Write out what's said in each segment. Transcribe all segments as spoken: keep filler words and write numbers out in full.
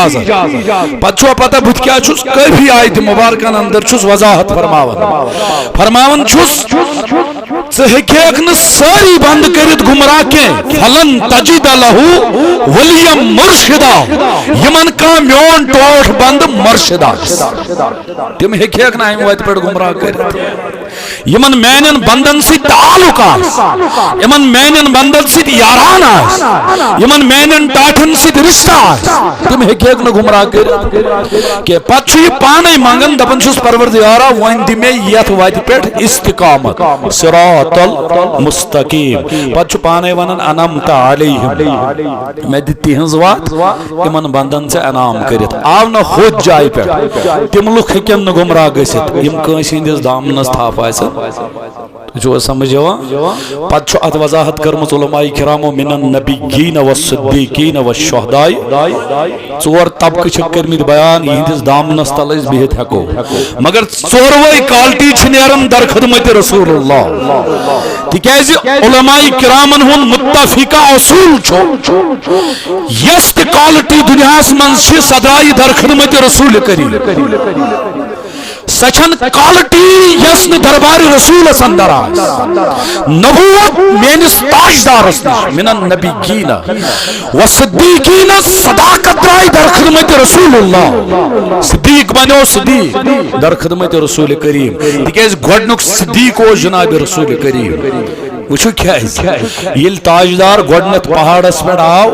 اجازت۔ پتہٕ چھوا پتہ بہٕ تہِ کیٛاہ چھُس؟ کٲفی آیتہِ مبارکن اندر چھُس وضاحت فرماوان۔ فرماوان چھُس، ژٕ ہیٚکھکھ نہٕ سٲری بند کٔرِتھ گمراہ کینٛہہ۔ فلن تجد لہ ولیم مرشدا۔ یِمن کانٛہہ میون ٹوٹھ بند مرشد آسہِ۔ تِم ہیٚکھکھ نہٕ امہِ وتہِ پٮ۪ٹھ گمراہ کٔرِتھ۔ یِمن میانٮ۪ن بندن سۭتۍ تعلق آسہِ، یِمن میانٮ۪ن بندن سۭتۍ یاران آسہِ، یِمن میانٮ۪ن ٹاٹھٮ۪ن سۭتۍ رشتہٕ آسہِ، تِم ہیٚکھکھ نہٕ گمراہ کٔرِتھ کینٛہہ۔ پتہٕ چھُ یہِ پانے منگان، دپان چھُس، پروردگارا، وۄنۍ دِ مےٚ یتھ وتہِ پٮ۪ٹھ استقامت، صراط المستقیم۔ پتہٕ چھُ پانے ونان، انعمت علیہم، مےٚ دِ تِہنٛز وتھ، تِمن بندن ژےٚ انعام کٔرِتھ۔ آو نہٕ ہوٚتھ جایہِ پٮ۪ٹھ، تِم لُکھ ہیٚکن نہٕ گمراہ گٔژھِتھ، یِم کٲنٛسہِ ہٕنٛدِس دامنس تھپھ آسن۔ تُہۍ چھِو حظ سمجھ یِوان؟ پتہٕ چھُ اتھ وضاحت کٔرمٕژ علماء کرامو، من النبیین والصدیقین والشہداء۔ ژور طبقہٕ چھِکھ کٔرمٕتۍ بیان، یِہنٛدِس دامنس تل أسۍ بِہِتھ ہٮ۪کو۔ مگر ژوروے کالٹی چھِ نیران در خدمت رسول اللہ۔ تِکیازِ علماء کرامن ہُنٛد متفقہ اصول چھُ، یۄس تہِ کالٹی دُنیاہس منٛز چھِ، سۄ درٛایہِ در خدمت رسول کریم۔ سۄ چھَنہٕ کالٹی یۄس نہٕ دربار رسولس اندر آسہِ۔ نبوت میٲنِس تاجدارس نِش، من النبیین و صدیقین، صداقت درٛاے در خدمت رسول اللہ۔ صدیق بنیو صدیق در خدمت رسول کریم، تِکیازِ گۄڈنیُک صدیق اوس جناب رسول کریم۔ وٕچھِو کیٛازِ؟ ییٚلہِ تاجدار گۄڈٕنٮ۪تھ پہاڑس پٮ۪ٹھ آو،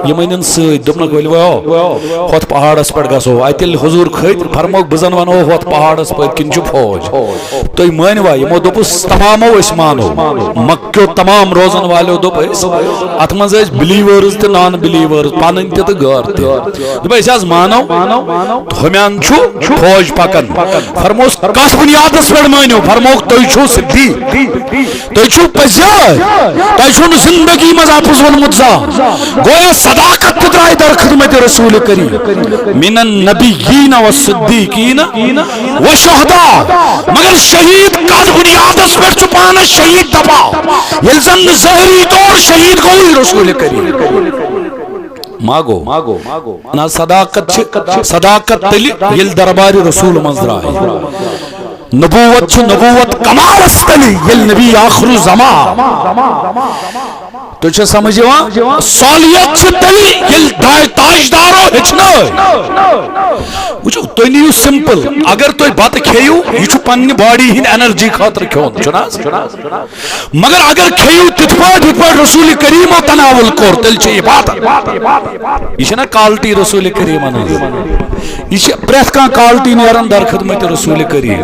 یِم أنِن سۭتۍ، دوٚپنکھ، "ؤلِو ہو، ہۄتھ پہاڑس پٮ۪ٹھ گژھو۔" اتہِ ییٚلہِ حضور کھٔتۍ، فرمووُکھ، "بہٕ زن ونہو، ہۄتھ پہاڑس پٔتۍ کِنۍ چھُ فوج۔ تُہۍ مٲنِوا؟" یِمو دوٚپُس، "تمامو أسۍ مانو۔" مکیو تمام روزن والیو دوٚپ، "أسۍ۔" اتھ منٛز ٲسۍ بلیورز تہٕ نان بلیورز، پنٕنۍ تہِ تہٕ غٲر تہِ۔ دوٚپ، "أسۍ حظ مانو۔" ہُمٮ۪ن چھُ فوج پکان۔ فرموس، "کتھ بنیادس پٮ۪ٹھ مٲنِو؟" فرمووُکھ، "تُہۍ چھِو صدیق۔" تُہۍ چھِو پٔزۍ یٲرۍ، تۄہہِ چھُو نہٕ زندگی منٛز اپُز ووٚنمُت زانٛہہ۔ گویا صداقت تہِ درٛاے در خدمت رسول کریم۔ من النبیین و صدیقین و شہداء۔ مگر شہید کتھ بنیادس پٮ۪ٹھ چھُ پانس شہید دپان، ییٚلہِ زن نہٕ ظٲہری طور شہید گوٚوٕے رسول کریم؟ ما گوٚو؟ نہ، صداقت چھِ، صداقت تیٚلہِ ییٚلہِ دربارِ رسول منٛز درٛاے۔ نبوت چھِ نبوت کمالس تیٚلہِ ییٚلہِ نبی آخر الزمان۔ تُہۍ چھا سمجھ یِوان؟ صالحیت چھِ تیٚلہِ ییٚلہِ داے تاجدارو ہیٚچھنٲے۔ وٕچھِو، تُہۍ نِیِو سمپل، اگر تُہۍ بتہٕ کھیٚیِو، یہِ چھُ پننہِ باڈی ہٕنٛدِ انرجی خٲطرٕ کھیوٚن، چھُنہٕ حظ؟ مگر اگر کھیٚیِو تِتھ پٲٹھۍ، یِتھ پٲٹھۍ رسول کریٖمو تناول کوٚر، تیٚلہِ چھِ عبادت۔ یہِ چھَنہ کالٹی رسول کریٖمن ہٕنٛز؟ یہِ چھِ پرٛٮ۪تھ کانٛہہ کالٹی نیران در خدمت رسول کریم۔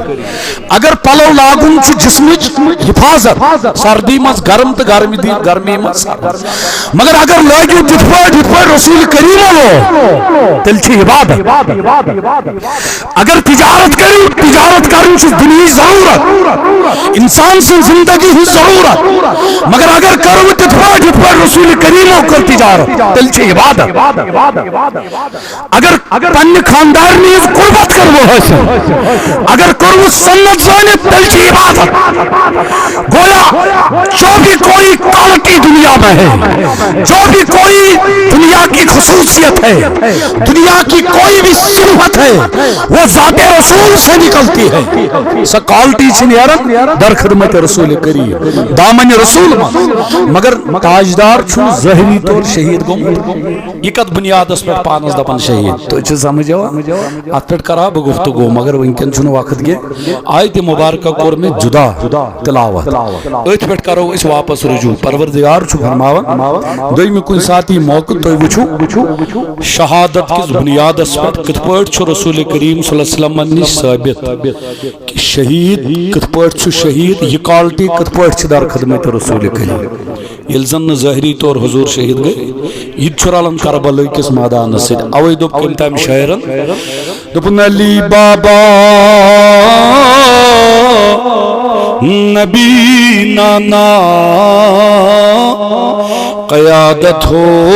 اگر پلو لاگُن چھُ جسمٕچ حفاظت، سردی منٛز گرم تہٕ گرمی دی، گرمی منٛز سرد۔ مگر اگر لٲگِو تِتھ پٲٹھۍ، یِتھ پٲٹھۍ رسول کریٖمو لوگ، تیٚلہِ چھِ عبادت۔ اگر تجارت کٔرِو، تجارت کرٕنۍ چھِ دُنیہٕچ ضروٗرت، انسان سٕنٛز زندگی ہٕنٛز ضروٗرت۔ مگر اگر کٔروٕ تِتھ پٲٹھۍ، یِتھ پٲٹھۍ رسول کریٖمو کٔر تجارت، تیٚلہِ چھِ عبادت۔ اگر پننہِ خاندارنہِ ہٕنٛز قربت کٔروٕ حٲصِل، اگر کٔروٕ سنت زٲنِتھ، تیٚلہِ چھِ عبادت۔ گویا جو بھی کوئی کوالٹی دنیا میں ہے، جو بھی کوئی دنیا کی خصوصیت ہے، دنیا کی کوئی بھی صفت ہے، وہ ذات رسول سے نکلتی ہے۔ سۄ کالٹی چھِ نیران در خدمت رسول کریم، دامن رسول منٛز۔ مگر تاجدار چھُنہٕ ظٲہری طور شہید گوٚمُت۔ یہِ کتھ بنیادس پٮ۪ٹھ پانس دپان شہید؟ تُہۍ چھِ سمجھ یِوان؟ اتھ پٮ۪ٹھ کرٕ ہا بہٕ گفتگو، مگر وٕنکیٚن چھُنہٕ وقت کینٛہہ۔ آیتِ مبارکہ کوٚر مےٚ جدا تلاوت۔ أتھۍ پٮ۪ٹھ کرو أسۍ واپس رجوع۔ پروردگار چھُ فرماوان، دوٚیمہِ کُنہِ ساتہٕ یی موقعہٕ، تُہۍ وٕچھِو شہادت کِس بنیادس پٮ۪ٹھ کِتھ پٲٹھۍ چھُ رسول کریم صلی اللہ علیہ وسلمن نِش ثٲبت کہِ شہید کِتھ پٲٹھۍ چھُ شہید، یہِ کالٹی کِتھ پٲٹھۍ چھِ در خدمت رسول کریم۔ ییٚلہِ زن نہٕ ظٲہری طور حضور شہید گٔے، یہِ تہِ چھُ رلان کربلہٕ کِس مٲدانس سۭتۍ۔ اوے دوٚپ کٔمۍ تام شاعرن، دوٚپُن، علی بابا نبی نانا قیادت ہو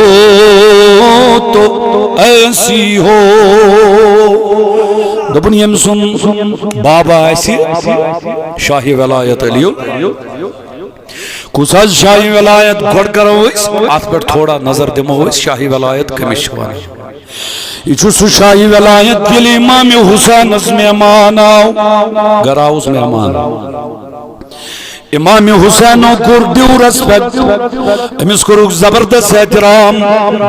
تو ایسی ہو۔ دوٚپُن، ییٚمہِ سُنٛد بابا آسہِ شاہی ولایت علی، کُس حظ شاہی ولایت؟ گۄڈٕ کرو أسۍ اتھ پٮ۪ٹھ تھوڑا نظر دِمو أسۍ، شاہی ولایت کٔمِس چھِ ونان۔ یہِ چھُ سُہ شاہی ولایت، ییٚلہِ امام حسینس مہمان آو، گرٕ آوُس مہمان۔ امام حسینو کوٚر ڈیو ریسپیکٹ، أمِس کوٚرُکھ زبردست احترام،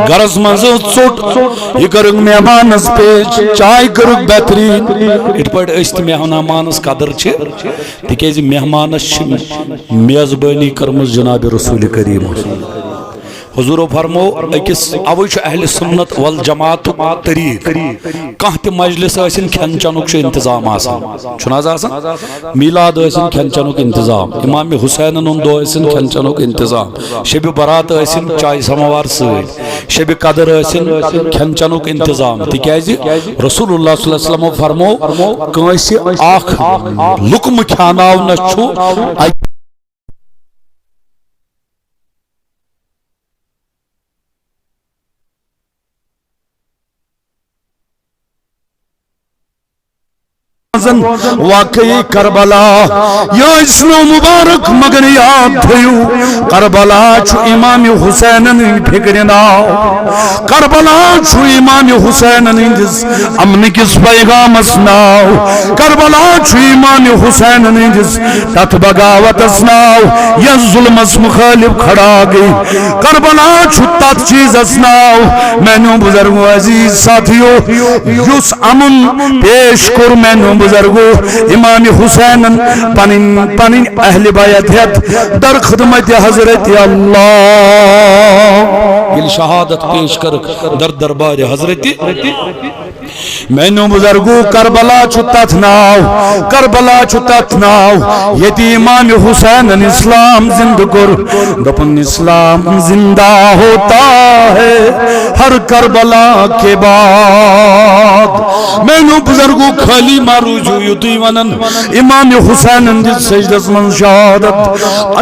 گرس منٛز ٲس ژوٚٹ، یہِ کٔرٕکھ مہمانس پیش، چاے کٔرٕکھ بہتریٖن۔ یِتھ پٲٹھۍ أسۍ تہِ مہمانس قدر چھِ، تِکیازِ مہمانس چھِ میزبٲنی کٔرمٕژ جناب رسول کریٖمس۔ حضورو فرمو، أکِس اوے چھُ اہل سنت والجماعتُک طریٖق، کانٛہہ تہِ مجلس ٲسِن، کھٮ۪ن چٮ۪نُک چھُ انتظام آسان، چھُنہٕ حظ آسان؟ میلاد ٲسِن، کھٮ۪ن چٮ۪نُک انتظام، امام حسینن ہُنٛد دۄہ ٲسِن، کھٮ۪ن چٮ۪نُک انتظام، شبِ برات ٲسِن، چایہِ سماوار سۭتۍ، شبِ قدر ٲسِن، کھٮ۪ن چٮ۪نُک انتظام، تِکیازِ رسول اللہ صلی اللہ علیہ وسلمو فرمو، کٲنٛسہِ اکھ لقمہٕ کھیاناونس چھُ اکہِ منٛز واقعی کربلا۔ یہِ ٲسۍ نہٕ مبارک، مگر یاد تھٲیِو، کربلا چھُ امام حسینن ہٕنٛدِ فکرِ ناو۔ کربلا چھُ امام حسینن ہٕنٛدِس امنہٕ کِس پیغامس ناو۔ کربلا چھُ امام حسینن ہٕنٛدِس تتھ بغاوتس ناو، یس ظلمس مخالف کھڑا گٔے۔ کربلا چھُ تتھ چیزس ناو۔ میانیو بزرگو، عزیز ساتھیو، یُس امن پیش کوٚر میانیو بزرگو امام حسینن پنٕنۍ، پنٕنۍ اہل بیت ہیتھ در خدمت حضرت اللہ۔ ییٚلہِ شہادت پیش کٔرٕکھ در دربار حضرت میانیو بزرگو، کربلا چھُ تتھ ناو، کربلا چھُ تتھ ناو، ییٚتہِ امام حسینن اسلام زندٕ کوٚر۔ دوٚپُن، اسلام زندہ ہوتا ہے ہر کربلا کے بعد۔ میانیو بزرگو، خٲلی ما روٗزِو یُتُے ونان۔ امام حسینن دِژ سجدس منٛز شہادت۔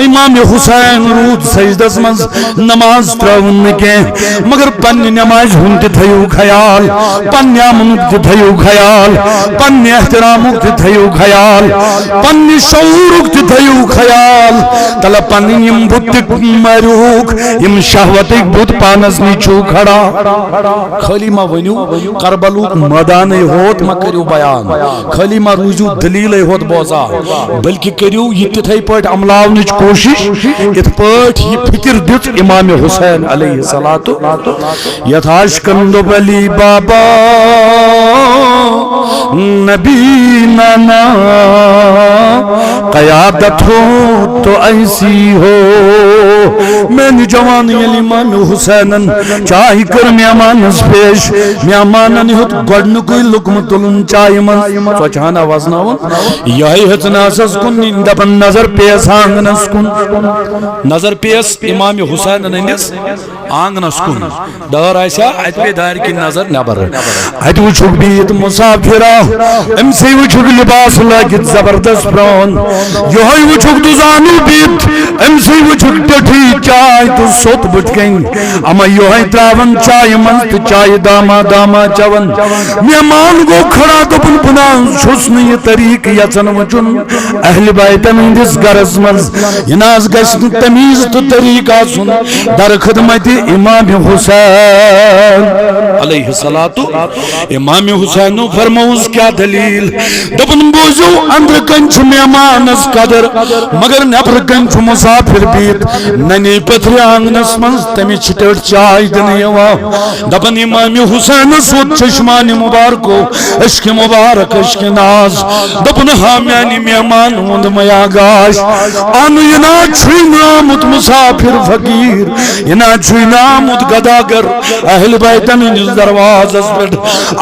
امام حسین روٗد سجدس منٛز، نماز ترٲوٕن نہٕ کینٛہہ، مگر پننہِ نمازِ ہُنٛد تہِ تھٲیِو خیال، پننہِ امنُک تہِ تھٲیِو خیال، پننہِ احترامُک تہِ تھٲیِو خیال، پننہِ شعوٗرُک تہِ تھٲیِو خیال۔ تلہ پنٕنۍ یِم بُت تہِ مٲرِہُکھ، یِم شہوتٕکۍ بُت پانس نِش چھِو کھڑا۔ خٲلی ما ؤنِو کربلُک مٲدانٕے ہوت ما کٔرِو بیان، خٲلی ما روٗزِو دٔلیٖلٕے ہوت بوزان، بلکہِ کٔرِو یہِ تِتھے پٲٹھۍ عملاونٕچ کوٗشِش، یِتھ پٲٹھۍ یہِ فِکِر دِژ امام حسین علیہ الصلوۃ۔ یتھ عاشقن دوٚپ علی بابا نبی نانا، قیادت ہو تو ایسی ہو۔ میانہِ جوان، ییٚلہِ امام حسینن چاے کٔر مہمانس پیش، مہمانن ہیوٚت گۄڈنیُکُے لقمہٕ تُلُن چایہِ منٛز، ژۄچہِ ہنا وزناوُن، یِہوٚے ہیٚژٕن آسس کُن نِنۍ، دپان، نظر پیس آنگنس کُن، نظر پیس امام حسینن ہٕنٛدِس آنگنس کُن۔ دٲر آسہِ ہا، اتہِ پیٚیہِ دارِ کِنۍ نظر نٮ۪بر۔ اتہِ وٕچھُکھ بِہِتھ مسافرا، أمۍ سٕے وٕچھُکھ لباس لٲگِتھ زبردست پرٛون۔ یِہوٚے وٕچھُکھ دُزانہٕ بِہِتھ، أمۍ سٕے وٕچھُکھ ٹٔٹھی چاے تہٕ سوٚت بٕتھِ کنۍ۔ اما یِہوٚے ترٛاوان چایہِ منٛز تہٕ چایہِ داما داما چٮ۪وان۔ مہمان گوٚو کھڑا، دوٚپُن، بہٕ نہ حظ چھُس نہٕ یہِ طریٖقہٕ یژھان وٕچھُن۔ اہل بیتن ہٕنٛدِس گرس منٛز یہِ نہ حظ گژھِ نہٕ تمیٖز تہٕ طریٖقہٕ آسُن در خدمت امام حسین علیہ الصلوۃ۔ امام حسینو فرمووُس، کیٛاہ دلیٖل؟ دوٚپُن، بوٗزِو، أنٛدرٕ کنہِ چھُ مہمانس قدر، مگر نٮ۪برٕ کنہِ چھُ مسافر بِہِتھ ننی پتھرِ آنگنس منٛز، تٔمِس چھِ ٹٔٹھۍ چاے دِنہٕ یِوان۔ دپان، امام حسینس ووت چشمانِ مبارکو عشقِ مبارک، عشقِ ناز۔ دوٚپُن، ہا میانہِ مہمان ہُنٛد میا گاش، انُے نا چھُے نہٕ آمُت مسافر فقیٖر، یہِ نا چھُے نہٕ آمُت گداگر اہل بیتن ہٕنٛدِس دروازس پٮ۪ٹھ۔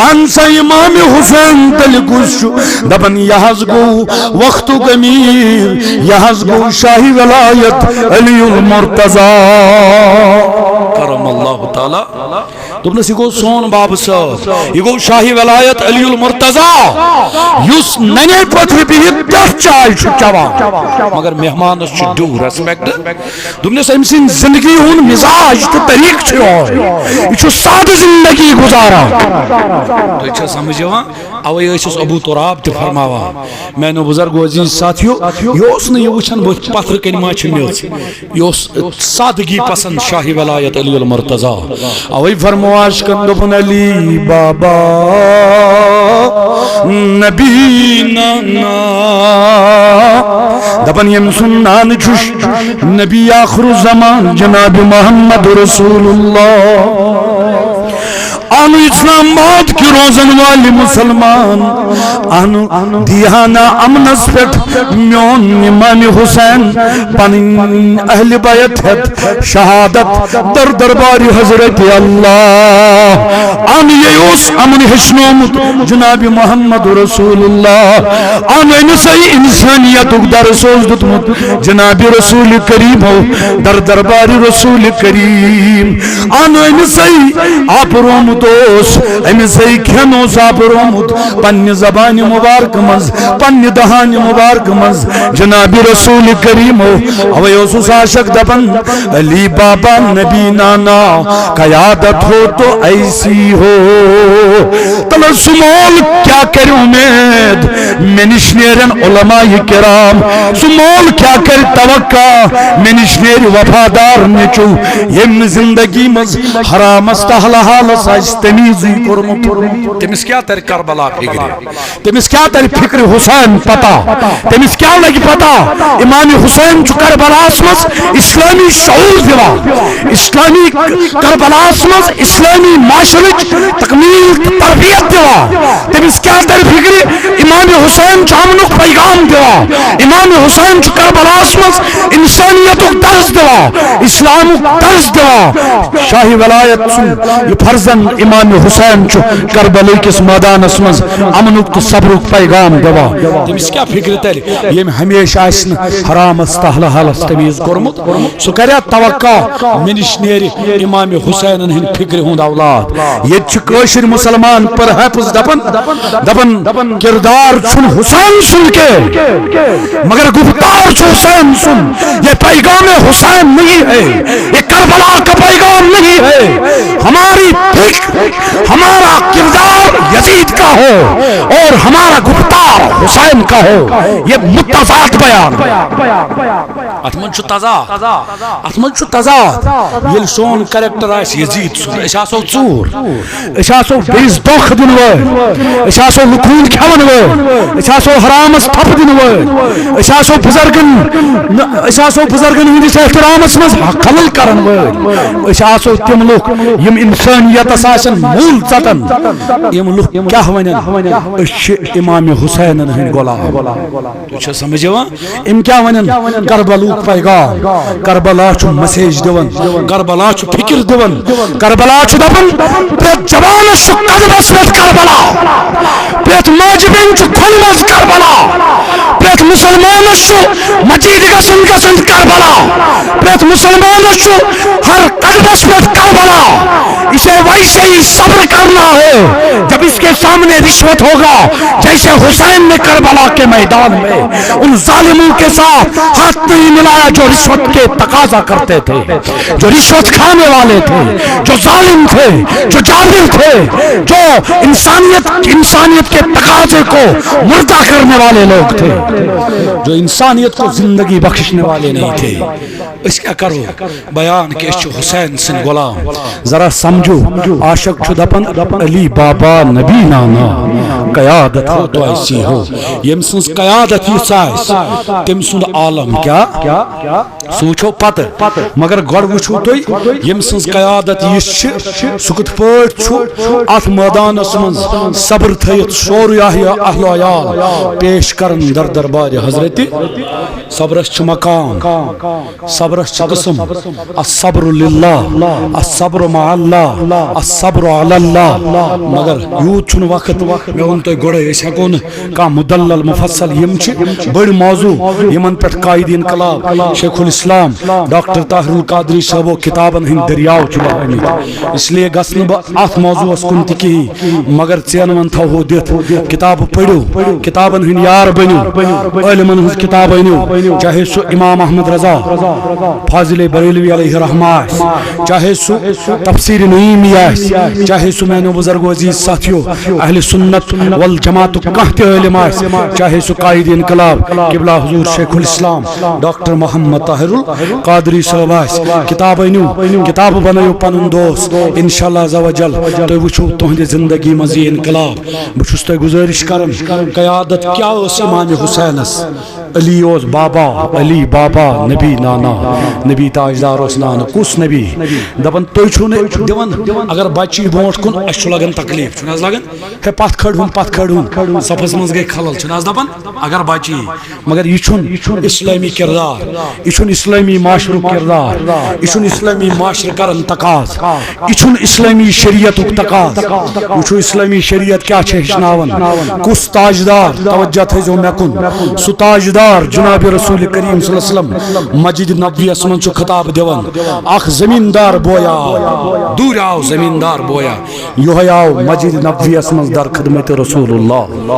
ان سا امام حسین تیٚلہِ کُس چھُ؟ دپان، یہِ حظ گوٚو وقتُک امیر، یہِ حظ گوٚو شاہی ولایت علی المرتضی کرم اللہ تعالیٰ۔ دوٚپنَس، یہِ گوٚو سون بابہٕ صٲب، یہِ گوٚو شاہی ولایت علی المرتضی، یُس ننہِ پتھرِ بِہِتھ ٹٔٹھۍ چاے چھُ چٮ۪وان، مگر مہمانس چھُ due respect۔ دوٚپنَس، أمۍ سٕنٛدِ زندگی ہُنٛد مزاج تہٕ طریٖقہٕ چھُ یِہوٚے، یہِ چھُ سادٕ زندگی گُزاران۔ تۄہہِ چھا سمجھ یِوان؟ اوے ٲسِس ابو تراب تہِ فرماوان، میانیو بزرگو عزیز ساتھیو، یہِ اوس نہٕ یہِ وٕچھان بہٕ پتھرٕ کنہِ ما چھِ میٚژ، یہِ اوس سادگی پسند شاہ ولایت علی المرتضی۔ اوے فرموو عاشقن، دوٚپُن، علی بابا نبی نانا، دپان ییٚمۍ سُنٛد نانہٕ چھُ نبی آخر الزمان جناب محمد رسول اللہ۔ اہل اسلام آباد کی روزن والے مسلمان، اہل دیہانہ امنس پٮ۪ٹھ میون امام حسین پنٕنۍ اہل بیت ہٮ۪تھ شہادت در دربار حضرت اللہ۔ اہل یہ اوس امن ہیٚچھنومُت جناب محمد رسول اللہ۔ اہل أمِس ہے انسانیتُک درس اوس دیُتمُت جناب رسول کریمو در دربار رسول کریم۔ اہل أمِس ہے آپرومُت اوس، أمِس ہے کھٮ۪ن اوس آپرومُت پننہِ زبانہِ مبارکہٕ منٛز، پننہِ دہانہِ مبارکہٕ منٛز جناب رسول کریمو۔ اوے اوسُس عاشق دپان، علی بابا نبی نانا قیادت ہو تو ایسی ہو۔ تلہ سُہ مول کیٛاہ کرِ اُمید، مےٚ نِش نیرن علماء کرام۔ سُہ مول کیٛاہ کرِ توقع، مےٚ نِش نیرِ وفادار نیٚچو، ییٚمۍ نہٕ زندگی منٛز حرامس تہٕ حلالس آسہِ تمیٖزٕے کوٚرمُت۔ تٔمِس کیٛاہ ترِ کربلا فکرِ؟ تٔمِس کیٛاہ ترِ فکرِ حسین پتہ؟ تٔمِس کیٛاہ لگہِ پتہ؟ امام حسین چھُ کربلاہس منٛز اسلامی شعور دِوان، اسلامی کربلاہس منٛز اسلامی معاشرٕچ تکمیل تہٕ تربیت دِوان۔ تٔمِس کیٛاہ ترِ فکرِ؟ امام حسین چھُ امنُک پیغام دِوان۔ امام حسین چھُ کربلاہس منٛز انسانیتُک درس دِوان، اسلامُک درس دِوان۔ شاہ ولایت سُنٛد یہِ فرزند امام حسین چھُ کربلہٕ کِس میدانس منٛز امنُک تہٕ صبرُک پیغام دِوان۔ تٔمِس کیٛاہ فکرِ ترِ، ییٚمۍ ہمیشہِ آسہِ نہٕ حرامس تہٕ حلالس تمیٖز کوٚرمُت؟ سُہ کرِ توقع مےٚ نِش نیرِ امام حسینن ہٕنٛدِ فکرِ ہُنٛد اولاد۔ ییٚتہِ چھِ کٲشِرۍ مسلمان پرہیپس دپان، دپان، کردار چھُنہٕ حسین سُنٛد کینٛہہ، مگر گفتار چھُ حسین سُنٛد۔ یہ پیغام حسین نہیں ہے، یہ کربلا کا پیغام نہیں ہے۔ ہماری فکر، ہمارا کردار یزید کا ہو اور ہمارا گفتار حسین کا ہو، یہ متضاد بیان ہے۔ اتھ منٛز چھُ تضاد، اتھ منٛز چھُ تضاد۔ ییٚلہِ سون کریکٹر آسہِ یزید سُنٛد، أسۍ آسو ژوٗر، أسۍ آسو بیٚیِس دھوکہٕ دِنہٕ وٲلۍ، أسۍ آسو لُکھ ہُنٛد کھٮ۪ون وٲلۍ، أسۍ آسو حرامس تھپھ دِنہٕ وٲلۍ، أسۍ آسو بُزرگن، نہ، أسۍ آسو بُزرگن ہٕنٛدِس احترامس منٛز خلل کرن وٲلۍ، أسۍ آسو تِم لُکھ یِم انسٲنیتس آسن موٗل ژٹان۔ یِم لُکھ کیٛاہ ونن؟ أسۍ چھِ امام حسینن ہٕنٛدۍ غلام۔ تُہۍ چھا سمجھ یِوان؟ أمۍ کیٛاہ ونن؟ کربلُک پیغام۔ کربلا چھُ مسیج دِوان، کربلا چھُ فکر دِوان، کربلا چھُ دپان، پرٛٮ۪تھ جوانس چھُ قدمس پٮ۪ٹھ کربلا، پرٛٮ۪تھ ماجہِ بیٚنہِ چھُ کھۄنہِ منٛز کربلا، پرٛٮ۪تھ مسلمانس چھُ مسجد گژھُن گژھُن کربلا، پرٛٮ۪تھ مسلمانس چھُ ہر قدمس پٮ۪ٹھ کربلا۔ اسے ویسے ہی صبر کرنا ہے، جب اس کے سامنے رشوت ہوگا، جیسے حسین نے کربلا کے میدان میں ان ظالموں کے ساتھ ہاتھ نہیں ملایا جو رشوت کے تقاضا کرتے تھے، جو رشوت کھانے والے تھے، جو ظالم تھے، جو جابر تھے، جو انسانیت، انسانیت کے تقاضے کو مردہ کرنے والے لوگ تھے، جو انسانیت کو زندگی بخشنے والے نہیں تھے۔ أسۍ کیٛاہ کرو بیان کہ أسۍ چھِ حسین سٕنٛدۍ غلام؟ ذرا سمجھو، عاشق چھُ دپان، علی بابا نبی نانا قیادت ہو تو ایسی ہو۔ ییٚمۍ سٕنٛز قیادت یِژھ آسہِ، تٔمۍ سُنٛد عالم کیٛاہ؟ سُہ وٕچھو پتہٕ، مگر گۄڈٕ وٕچھِو تُہۍ، ییٚمۍ سٕنٛز قیادت یِژھ چھِ، سُہ کِتھ پٲٹھۍ چھُ اتھ مٲدانس منٛز صبر تھٲیِتھ سورُے اہل و عیال پیش کران در دربارِ حضرت۔ صبرس چھُ مقام، صبرس چھِ قسم، الصبر للہ، الصبر مع اللہ، الصبر علی اللہ۔ مگر یوٗت چھُنہٕ وقت، مےٚ ووٚن تۄہہِ گۄڈَے، أسۍ ہٮ۪کو نہٕ کانٛہہ مدلل مفصل، یِم چھِ بٔڑۍ موضوع، یِمن پٮ۪ٹھ قائد انقلاب شیخ الاسلام ڈاکٹر طاہر القادری صٲبو کتابن ہٕنٛدۍ دٔریاو چھِ بہٲومٕتۍ۔ اس لیے گژھٕ نہٕ بہٕ اتھ موضوعس کُن تہِ کِہیٖنۍ، مگر ژینوَن تھاوہو دِتھ، کتابہٕ پٔرِو، کتابن ہٕنٛدۍ یار بٔنِو، عٲلمن ہٕنٛز کتابہٕ أنِو، چاہے سُہ امام احمد رضا فاضل بریلوی علیہ رحمہ آسہِ، چاہے سُہ تفسیر نعیمی آسہِ، چاہے سُہ میانیو بزرگو عزیز ساتھیو اہل سنت والجماعتُک کانٛہہ تہِ عٲلِم آسہِ، چاہے سُہ قائد انقلاب قبلہ حضور شیخ الاسلام ڈاکٹر محمد طاہر القادری صٲب آسہِ، کِتاب أنِو، کِتاب بنٲیِو پنُن دوست، انشاءاللہ عز و جل تُہۍ وٕچھِو تُہنٛدِ زندگی منٛز یہِ انقلاب۔ بہٕ چھُس تۄہہِ گُزٲرِش کران، قیادت کیٛاہ ٲس امام حسینس؟ علی اوس بابا، علی بابا، نبی نانا، نبی تاجدار اوس نانا۔ کُس نبی؟ دپان تُہۍ چھِو نہٕ دِوان، اگر بچی برونٛٹھ کُن، اسہِ چھُ لگان تکلیف، چھُنہٕ حظ لگان؟ ہے پتھ کھڑ ہُن، پتھ کھڑ ہُن، صفس منٛز گٔے خلل، چھُنہٕ حظ دپان؟ اگر بچی، مگر یہِ چھُنہٕ اسلٲمی کردار، یہِ چھُنہٕ اسلٲمی معاشرُک کردار، یہِ چھُنہٕ اسلٲمی معاشرٕ کران تقاضہٕ۔ یہِ چھُنہٕ اسلٲمی شریعتُک تقاضہٕ۔ وٕچھِو اسلٲمی شریعت کیٛاہ چھِ ہیٚچھناوان۔ کُس تاجدار، توجہ تھٲیزیو مےٚ کُن، سُہ تاجدار جناب رسول کریم صلی اللہ علیہ وسلم مسجد نبویس منٛز چھُ خطاب دِوان۔ اکھ زمیٖندار بویا آو، دوٗرِ آو زمیٖندار بویا، یِہوٚے آو مسجد نبویس منٛز در خدمت رسول اللہ۔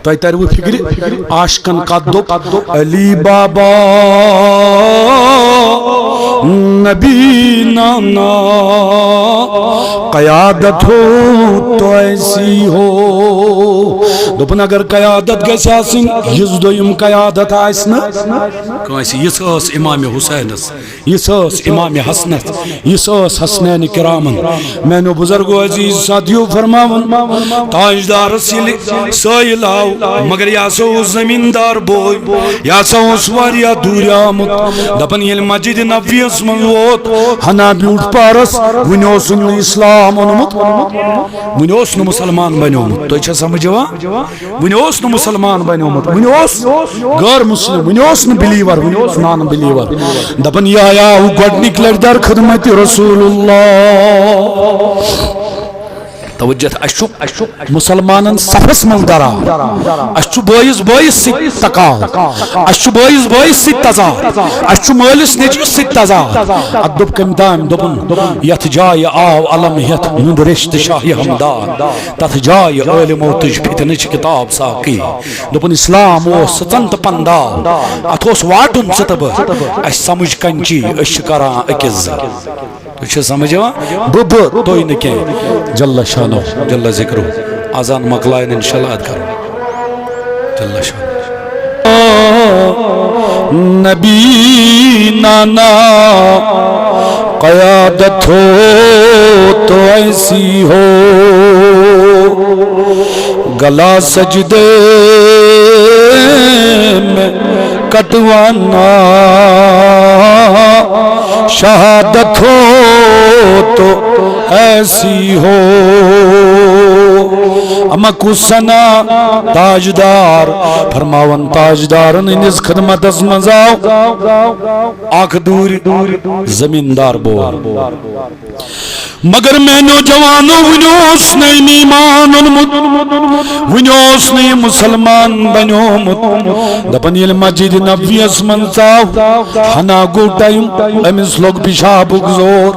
تۄہہِ ترِوٕ فِکرِ، عاشقن کتھ دوٚپ، علی بابا، نبی نانا، قیادت ہو تو ایسی ہو۔ دوٚپُن، اگر قیادت گژھِ آسٕنۍ، یِژھ دوٚیِم قیادت آسہِ نہٕ کٲنٛسہِ۔ یِژھ ٲس امام حسینس۔ یِژھ ٲس امام حسنس، یِژھ ٲس حسنین کرامن۔ میانیو بزرگو عزیز ساتھیو فرماوان، تاجدارس ییٚلہِ سٲیِل آو، مگر یہِ ہسا اوس زمیٖندار بوے، یہِ ہسا اوس واریاہ دوٗرِ آمُت۔ دپان ییٚلہِ مسجد نبویس منٛز ووت، ہنا بیوٗٹھ پارس، وُنہِ اوسُن نہٕ اسلام اوٚنمُت، وُنہِ اوس نہٕ مسلمان بنیومُت۔ تۄہہِ چھا سمجھ یِوان؟ وُنہِ اوس نہٕ مسلمان بنیومُت، وُنہِ اوس غٲر مسلم، وُنہِ اوس نہٕ بلیور، وُنہِ اوس نان بلیور۔ دپان، یہِ آو گۄڈنِکۍ لٹہِ در خدمت رسول اللہ۔ توجہ، اسہِ چھُ مسلمانن صفس منٛز دران، اسہِ چھُ بٲیِس بٲیِس سۭتۍ تقاضہٕ، اسہِ چھُ بٲیِس بٲیِس سۭتۍ تضاد، اسہِ چھُ مٲلِس نیٚچوِس سۭتۍ تضاد۔ اتھ دوٚپ کٔمۍ تام، دوٚپُن، یتھ جایہِ آو علم ہیتھ نُنٛد ریٚش تہٕ شاہہِ ہمدان۔ تتھ جایہِ عٲلمو تُج فتنٕچ کتاب ساقی۔ دوٚپُن، اسلام اوس سٕژن تہٕ پندال، اتھ اوس واٹُن ژٕ تہٕ بہٕ۔ اسہِ سمجھ کنچی، أسۍ چھِ کران أکِس زٕ۔ تُہۍ چھِو سمجھ یِوان؟ بہٕ، بہٕ، تُہۍ نہٕ کینٛہہ۔ جل شانو، جل ذکرو۔ اذان مۄکلایَن انشاءاللہ اتھ کرو۔ جل شانو۔ نبی نانا، قیادت ہو تو ایسی ہو، گلا سجدے میں کٹوانا، شہادت ہو تو ایسی ہو۔ اما کُس سنا تاجدار، فرماوان تاجدارن ہٕنٛدِس خدمتس منٛز آو اکھ دوٗرِ زمیٖندار بوے۔ مگر میانیو جوانو، وُنہِ اوس نہٕ أمۍ ایمان اوٚنمُت، وُنہِ اوس نہٕ یہِ مسلمان بنیومُت۔ دپان ییٚلہِ مسجد نبویس منٛز ژاو، ہنا گوٚو ٹایم، أمِس لوٚگ پِشابُک زور۔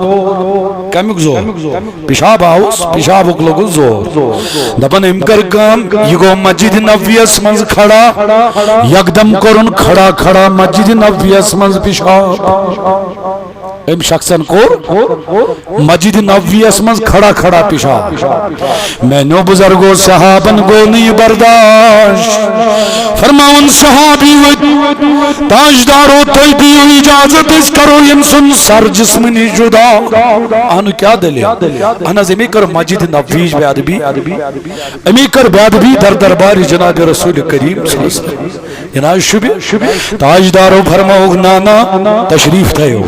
کمیُک زور؟ پِشاب آوُس، پِشابُک لوٚگُس زور۔ دپان أمۍ کٔر کٲم، یہِ گوٚو مسجد نبویس منٛز کھڑا، یکدم کوٚرُن کھڑا کھڑا مسجد نبویس منٛز پِشاب۔ أمۍ شخصن کوٚر مسجد نبویس منٛز کھڑا کھڑا پِشاب۔ میانیو بزرگو، صحابن گوٚو نہٕ یہِ برداشت۔ فرماوان صحابی ؤتھۍ، تاجدارو، تُہۍ دِیِو اجازت، أسۍ کرو ییٚمۍ سُنٛد سر جسمہٕ نِش جدا۔ اہنُو، کیٛاہ دٔلیٖل؟ اہن حظ، أمی کٔر مسجد نبویِچ بے ادبی، أمی کٔر بے ادبی در دربار جناب رسول کریم صلی اللہ علیہ وسلم۔ یہِ نہ حظ شوٗبہِ۔ تاجدارو فرمووُکھ، نہ، نہ، تشریٖف تھٲیِو۔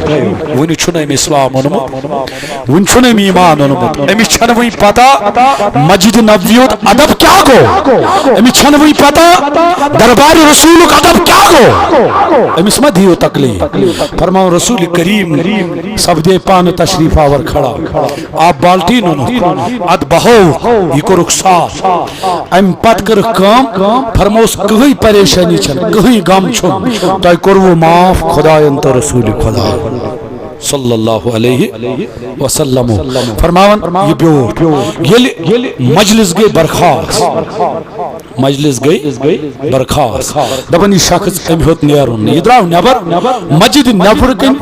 وُنہِ چھُنہٕ أمۍ اسلام اوٚنمُت، وُنہِ چھُنہٕ أمۍ ایمان اوٚنمُت۔ أمِس چھَنہٕ وُنہِ پتہ مسجد نبوی ہُنٛد ادب کیٛاہ گوٚو، أمِس چھَنہٕ وُنہِ پتہ دربار رسولُک ادب کیٛاہ گوٚو۔ أمِس ما دِیِو تکلیٖف؟ فرماو رسول کریم سپدے پانہٕ تشریٖف آور کھڑا، آپ بالٹیٖن اوٚنُکھ، اَتھ بہووُکھ، یہِ کوٚرُکھ صاف۔ امہِ پتہٕ کٔرٕکھ کٲم، فرموس، کٕہٕنۍ پریشٲنی چھنہٕ، کٕہٕنۍ غم چھُنہٕ، تۄہہِ کوٚروٕ معاف خدایَن تہٕ رسول خدایَن صلی اللہ علیہ وسلم۔ فرماوان، یہِ بیوٗٹھ، ییٚلہِ مجلس گٔے برخاست، مجلس گٔے برخاست۔ دپان، یہِ شخص أمۍ ہیوٚت نیرُن نہٕ۔ یہِ درٛاو نٮ۪بر، مسجد نٮ۪برٕ کِنۍ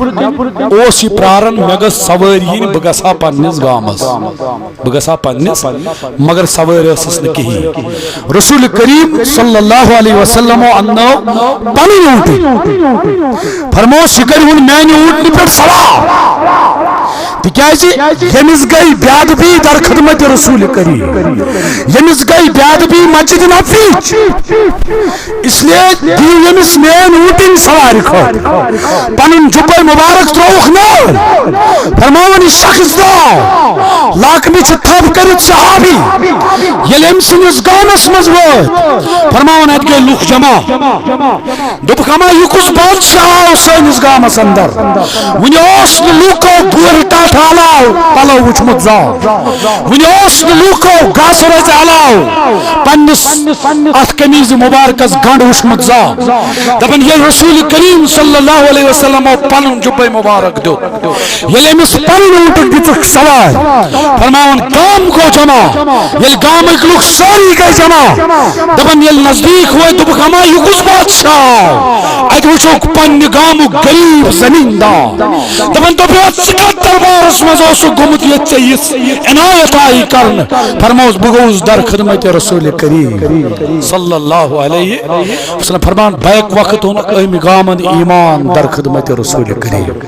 اوس یہِ پراران، مےٚ گٔژھ سوٲرۍ یِنۍ، بہٕ گژھٕ ہا پننِس گامس، بہٕ گژھٕ ہا پننِس، مگر سوٲرۍ ٲسٕس نہٕ کِہیٖنۍ۔ رسول کریم صلی اللہ علیہ وسلمو اننٲو پنٕنۍ اوٗنٹٕنۍ۔ فرمووُس، یہِ کرِہُن میانہِ اوٗنٹنہِ پٮ۪ٹھ سوار۔ تِکیازِ ییٚمِس گٔے بے ادبی در خدمت رسول کریم، ییٚمِس گٔے بے ادبی مسجد نبوی، اس لیے دِیِو ییٚمِس میٲنۍ اوٗنٹٕنۍ سوارِ کھٲلِتھ۔ پنُن جُبے مبارک ترٛووُکھ نٲلۍ۔ فرماوان، یہِ شخص درٛاو، لاکمہِ چھِ تھپھ کٔرِتھ صحابی۔ ییٚلہِ أمۍ سٕنٛدِس گامس منٛز وٲتۍ، فرماوان، اتہِ گٔے لُکھ جمع۔ دوٚپُکھ، اما، یہِ کُس بادشاہ آو سٲنِس گامس اندر؟ وُنہِ اوس نہٕ لوٗکو بورِ ٹاٹھہِ علاوٕ پلو وُچھمُت زانٛہہ۔ وُنہِ اوس نہٕ لوٗکو گاسہٕ رزِ علاوٕ پننِس اتھ قمیض مبارکس گنڈ وُچھمُت زانٛہہ۔ دپان، ییٚلہِ رسول کریم صلی اللہ علیہ وسلمو پنُن جُبے مبارک دیُت، ییٚلہِ أمِس پنٕنۍ اوٗنٹُک دِژٕکھ سوارِ، فرماوان، گام گوٚو جمع۔ ییٚلہِ گامٕکۍ لُکھ سٲری گٔے جمع، دپان، ییٚلہِ نزدیٖک وٲتۍ، دوٚپُکھ، اما، یہِ کُس بادشاہ آو؟ اتہِ وُچھُکھ پننہِ گامُک غریب زمیٖندار۔ دپان، دوٚپُکھ، ژٕ کتھ دربارس منٛز اوسُکھ گوٚمُت، ییٚتہِ ژےٚ یِژھ عنایت آیہِ کرنہٕ؟ فرمووُس، بہٕ گوٚوُس در خدمت رسول کریم صلی اللہ علیہ وسلم۔ فرمان، بیک وقت اوٚن أمۍ گامن ایمان در خدمت رسول کریم۔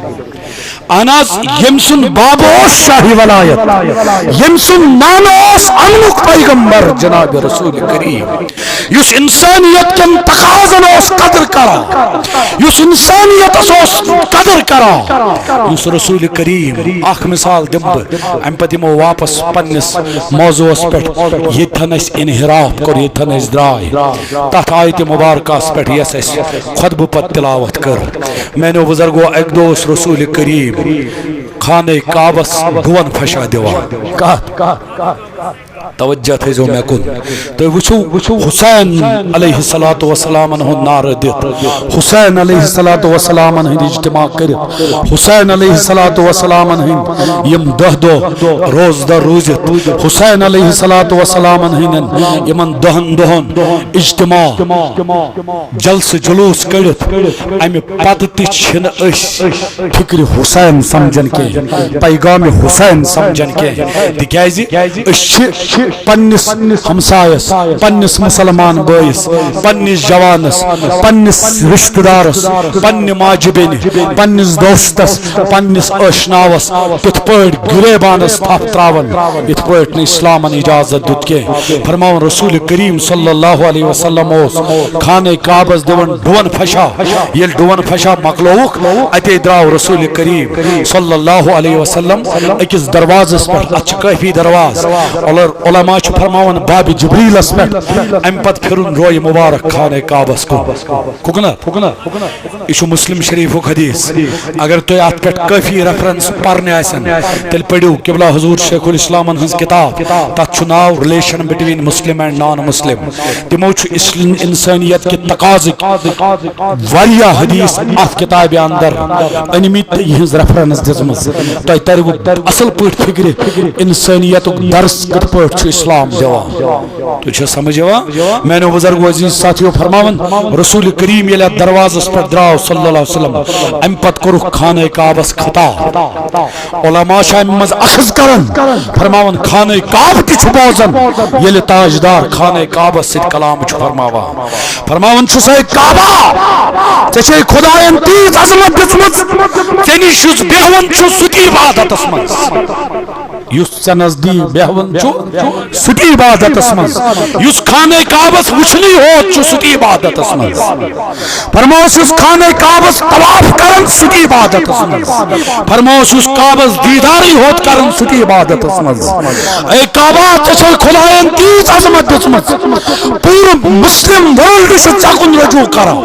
اہن حظ، ییٚمۍ سُنٛد باب اوس شاہی ولایت، ییٚمۍ سُنٛد نانہٕ اوس امنُک پیغمبر جناب رسول کریم، یُس انسانیت کٮ۪ن تقاضن اوس قدر کران، یُس انسانیتس اوس قدر کران، یُس رسول کریم، اکھ مثال دِمہٕ بہٕ، امہِ پتہٕ یِمو واپس پننِس موضوعس پٮ۪ٹھ، ییٚتٮ۪ن اسہِ انحراف کوٚر، ییٚتٮ۪ن أسۍ درٛاے تتھ آیتِ مبارکس پٮ۪ٹھ، یۄس اسہِ خطبہٕ پتہٕ تلاوت کٔر۔ میانیو بزرگو، اکہِ دۄہ اوس رسول کریم خانہ کعبس ڈون فشا دِوان۔ کتھ؟ توجہ تھٲیزیو مےٚ کُن۔ تُہۍ وٕچھِو حسین علیہ الصلوۃ والسلامن ہُنٛد نعرٕ دِتھ، حسین علیہ الصلوۃ والسلامن ہُنٛد اجتماع کٔرِتھ، حسین علیہ الصلوۃ والسلامن ہٕنٛدۍ یِم دَہ دۄہ روزٕ دار روٗزِتھ، حسین علیہ الصلوۃ والسلامن ہٕنٛدٮ۪ن یِمن دَہن دۄہن اجتماع، جلسہٕ جلوس کٔڑِتھ، امہِ پتہٕ تہِ چھِنہٕ أسۍ فکرِ حسین سمجھان کینٛہہ، پیغام حسین سمجھان کینٛہہ، تِکیازِ أسۍ چھِ پننِس ہمسایس، پننِس مسلمان بٲیِس، پننِس جوانس، پننِس رشتہٕ دارس، پننہِ ماجہِ بیٚنہِ، پننِس دوستس، پننِس آشناوس کِتھ پٲٹھۍ غریبانس تھپھ تراوان، یِتھ پٲٹھۍ نہٕ اسلامن اجازت دیُت کینٛہہ۔ فرماوان رسول کریم صلی اللہ علیہ وسلم اوس خانہ کعبس دِوان ڈون فشا۔ ییٚلہِ ڈون فشا مۄکلووُکھ، اتے درٛاو رسول کریم صلی اللہ علیہ وسلم أکِس دروازس پٮ۪ٹھ، اتھ چھِ کٲفی دروازٕ، علر-، علماء چھِ فرماوان باب جبریلس پٮ۪ٹھ، امہِ پتہٕ پھِرُن رویہِ مبارک خانہ کعبس کُن۔ کُکنتھ؟ یہِ چھُ مسلم شریفُک حدیث۔ اگر تُہۍ اتھ پٮ۪ٹھ کٲفی ریفرنس پرنہِ آسن، تیٚلہِ پٔرِو قبلہ حضور شیخ الاسلامن ہٕنٛز کتاب، تتھ چھُ ناو Relation Between Muslim and Non Muslim۔ تِمو چھُ اسل-، انسانیت کہِ تقاضٕکۍ واریاہ حدیث اتھ کتابہِ اندر أنمٕتۍ تہٕ یِہنٛز ریفرنس دِژمٕژ۔ تۄہہِ ترِوٕ اصل پٲٹھۍ فکرِ انسانیتُک درس کِتھ پٲٹھۍ چھُ اسلام دِوان۔ تُہۍ چھِو سمجھ یِوان؟ میانیو بزرگو عزیز ساتھیو فرماوان، رسول کریم ییٚلہِ اتھ دروازس پٮ۪ٹھ درٛاو صلی اللہ علیہ وسلم، امہِ پتہٕ کوٚرُکھ خانہ کعبس خطاب۔ علماء چھِ امہِ منٛز اخذ کران، فرماوان خانہ کعبہ تہِ چھُ بوزان ییٚلہِ تاجدار خانہ کعبس سۭتۍ کلام چھُ فرماوان۔ فرماوان چھُس، اے کعبہ، ژےٚ چھے خداین تیٖژ عظمت دِژمٕژ، ژےٚ نِش یُس بیہوان چھُ سُہ تہِ عبادتس منٛز۔ یُس ژےٚ نزدیٖک بیہوان چھُ، سُہ تہِ عبادتس منٛز۔ یُس خانہ کعبس وٕچھنٕے ہوت چھُ، سُہ تہِ عبادتس منٛز۔ فرموس، یُس خانہ کعبس طواف کران، سُہ تہِ عبادتس منٛز۔ فرموس، یُس کعبس دیٖدارٕے ہوت کران، سُہ تہِ عبادتس منٛز۔ اے کعبہ، ژےٚ چھے خداین تیٖژ عظمت دِژمٕژ، پوٗرٕ مسلم ورلڈ چھُ ژےٚ کُن رجوع کران۔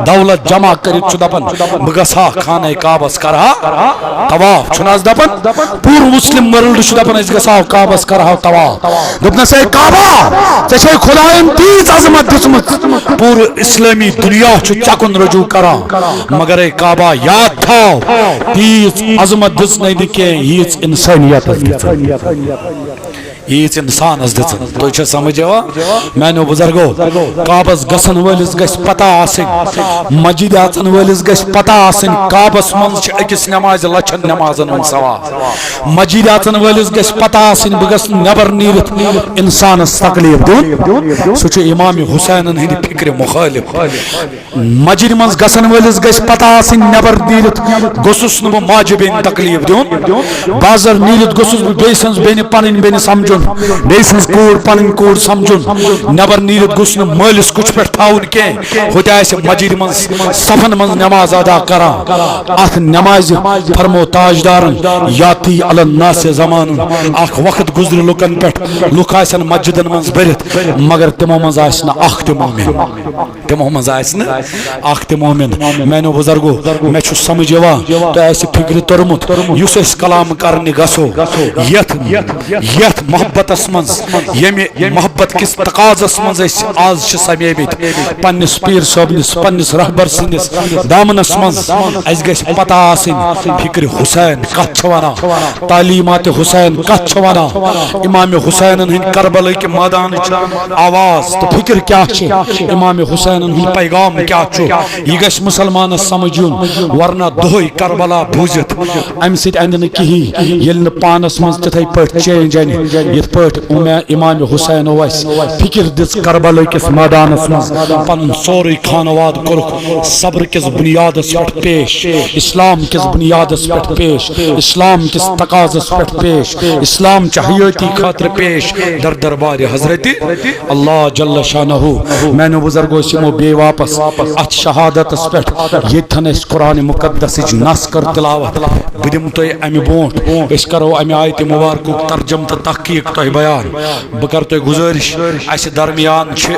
دولت جمع کٔرِتھ چھُ دپان، بہٕ گژھٕ ہا خانہ کعبس کرٕ ہا طواف، چھُنہٕ حظ دپان؟ پوٗرٕ مسلم ورلڈ چھُ دپان، أسۍ گژھو کعبس کرہو طواف۔ دوٚپنس، اے کعبہ، ژےٚ چھے خداین تیٖژ عظمت دِژمٕژ، پوٗرٕ اسلٲمی دُنیا چھُ ژےٚ کُن رجوع کران، مگر اے کعبہ، یاد تھاو، تیٖژ عظمت دِژ نہٕ کینٛہہ، ییٖژ انسانیتس دِژ۔ ییٖژ انسانس دِژن۔ تُہۍ چھا سمجھ یِوان؟ میانیو بزرگو، کعبس گژھن وٲلِس گژھِ پتہ آسٕنۍ، مسجد اژن وٲلِس گژھِ پتہ آسٕنۍ، کعبس منٛز چھِ أکِس نمازِ لچھن نمازن ہُنٛد ثواب۔ مسجد اژن وٲلِس گژھِ پتہ آسٕنۍ، بہٕ گژھٕ نٮ۪بر نیٖرِتھ انسانس تکلیف دیُن۔ سُہ چھُ امام حسینن ہٕنٛدِ فکرِ مخٲلف۔ مسجد منٛز گژھن وٲلِس گژھِ پتہ آسٕنۍ، نٮ۪بر نیٖرِتھ گوٚژھُس نہٕ بہٕ ماجہِ بیٚنہِ تکلیف دیُن۔ بازر نیٖرِتھ گوٚژھُس بہٕ بیٚیہِ سٕنٛز بیٚنہِ پنٕنۍ بیٚنہِ سمجھُن، بیٚیہِ سٕنٛز کوٗر پنٕنۍ کوٗر سمجھُن۔ نٮ۪بر نیٖرِتھ گوٚژھ نہٕ مٲلِس کُچھ پٮ۪ٹھ تھاوُن کینٛہہ، ہُتہِ آسہِ مسجد منٛز صفن منٛز نماز ادا کران۔ اتھ نمازِ فرمو تاجدارن، یاتی علی الناس زمانن، اکھ وقت گُزرِ لُکن پٮ۪ٹھ، لُکھ آسن مسجدن منٛز بٔرِتھ، مگر تِمو منٛز آسہِ نہٕ اکھ تہِ مومن۔ تِمو منٛز آسہِ نہٕ اکھ تہِ مومن۔ میانیو بزرگو، مےٚ چھُ سمجھ یِوان، تۄہہِ آسہِ فکرِ توٚرمُت، یُس أسۍ کلام کرنہِ گژھو، یتھ، یتھ محبتس منٛز، ییٚمہِ محبت کِس تقاضس منٛز أسۍ آز چھِ سمیمٕتۍ، پننِس پیٖر صٲبنِس، پننِس رہبر سٕنٛدِس دامنس منٛز، اَسہِ گژھِ پتہ آسٕنۍ، فکرِ حسین کتھ چھِ ونان، تعلیمات حسین کتھ چھِ ونان، امام حسینن ہٕنٛدۍ کربلہٕ کہِ مٲدانٕچ آواز تہٕ فکر کیٛاہ چھِ، امام حسینن ہُنٛد پیغام کیٛاہ چھُ، یہِ گژھِ مسلمانس سمجھ یُن، ورنہ دۄہے کربلا بوٗزِتھ امہِ سۭتۍ اندِ نہٕ کِہیٖنۍ، ییٚلہِ نہٕ پانس منٛز تِتھے پٲٹھۍ چینج انہِ، یِتھ پٲٹھۍ اُمے-، امام حسینو اسہِ فکر دِژ کربلا کِس مٲدانس منٛز، پنُن سورُے خانواد کوٚرُکھ صبر کِس بنیادس پٮ۪ٹھ پیش، اسلام کِس بنیادس پٮ۪ٹھ پیش، اسلام کِس تقاضس پٮ۪ٹھ پیش، اسلام چہِ حیٲتی خٲطرٕ پیش در دربارِ حضرت اللہ جل شانہ۔ میانیو بزرگو، أسۍ یِمو بیٚیہِ واپس اتھ شہادتس پٮ۪ٹھ، ییٚتھن اسہِ قرآن مقدسٕچ نص کٔر تلاوت۔ بہٕ دِمہٕ تۄہہِ امہِ برونٛٹھ، أسۍ کرو امہِ آیتِ مبارکُک ترجمہٕ تہٕ تحقیق تۄہہِ بیان۔ بہٕ کرٕ تۄہہِ گُزٲرِش، اسہِ درمیان چھِ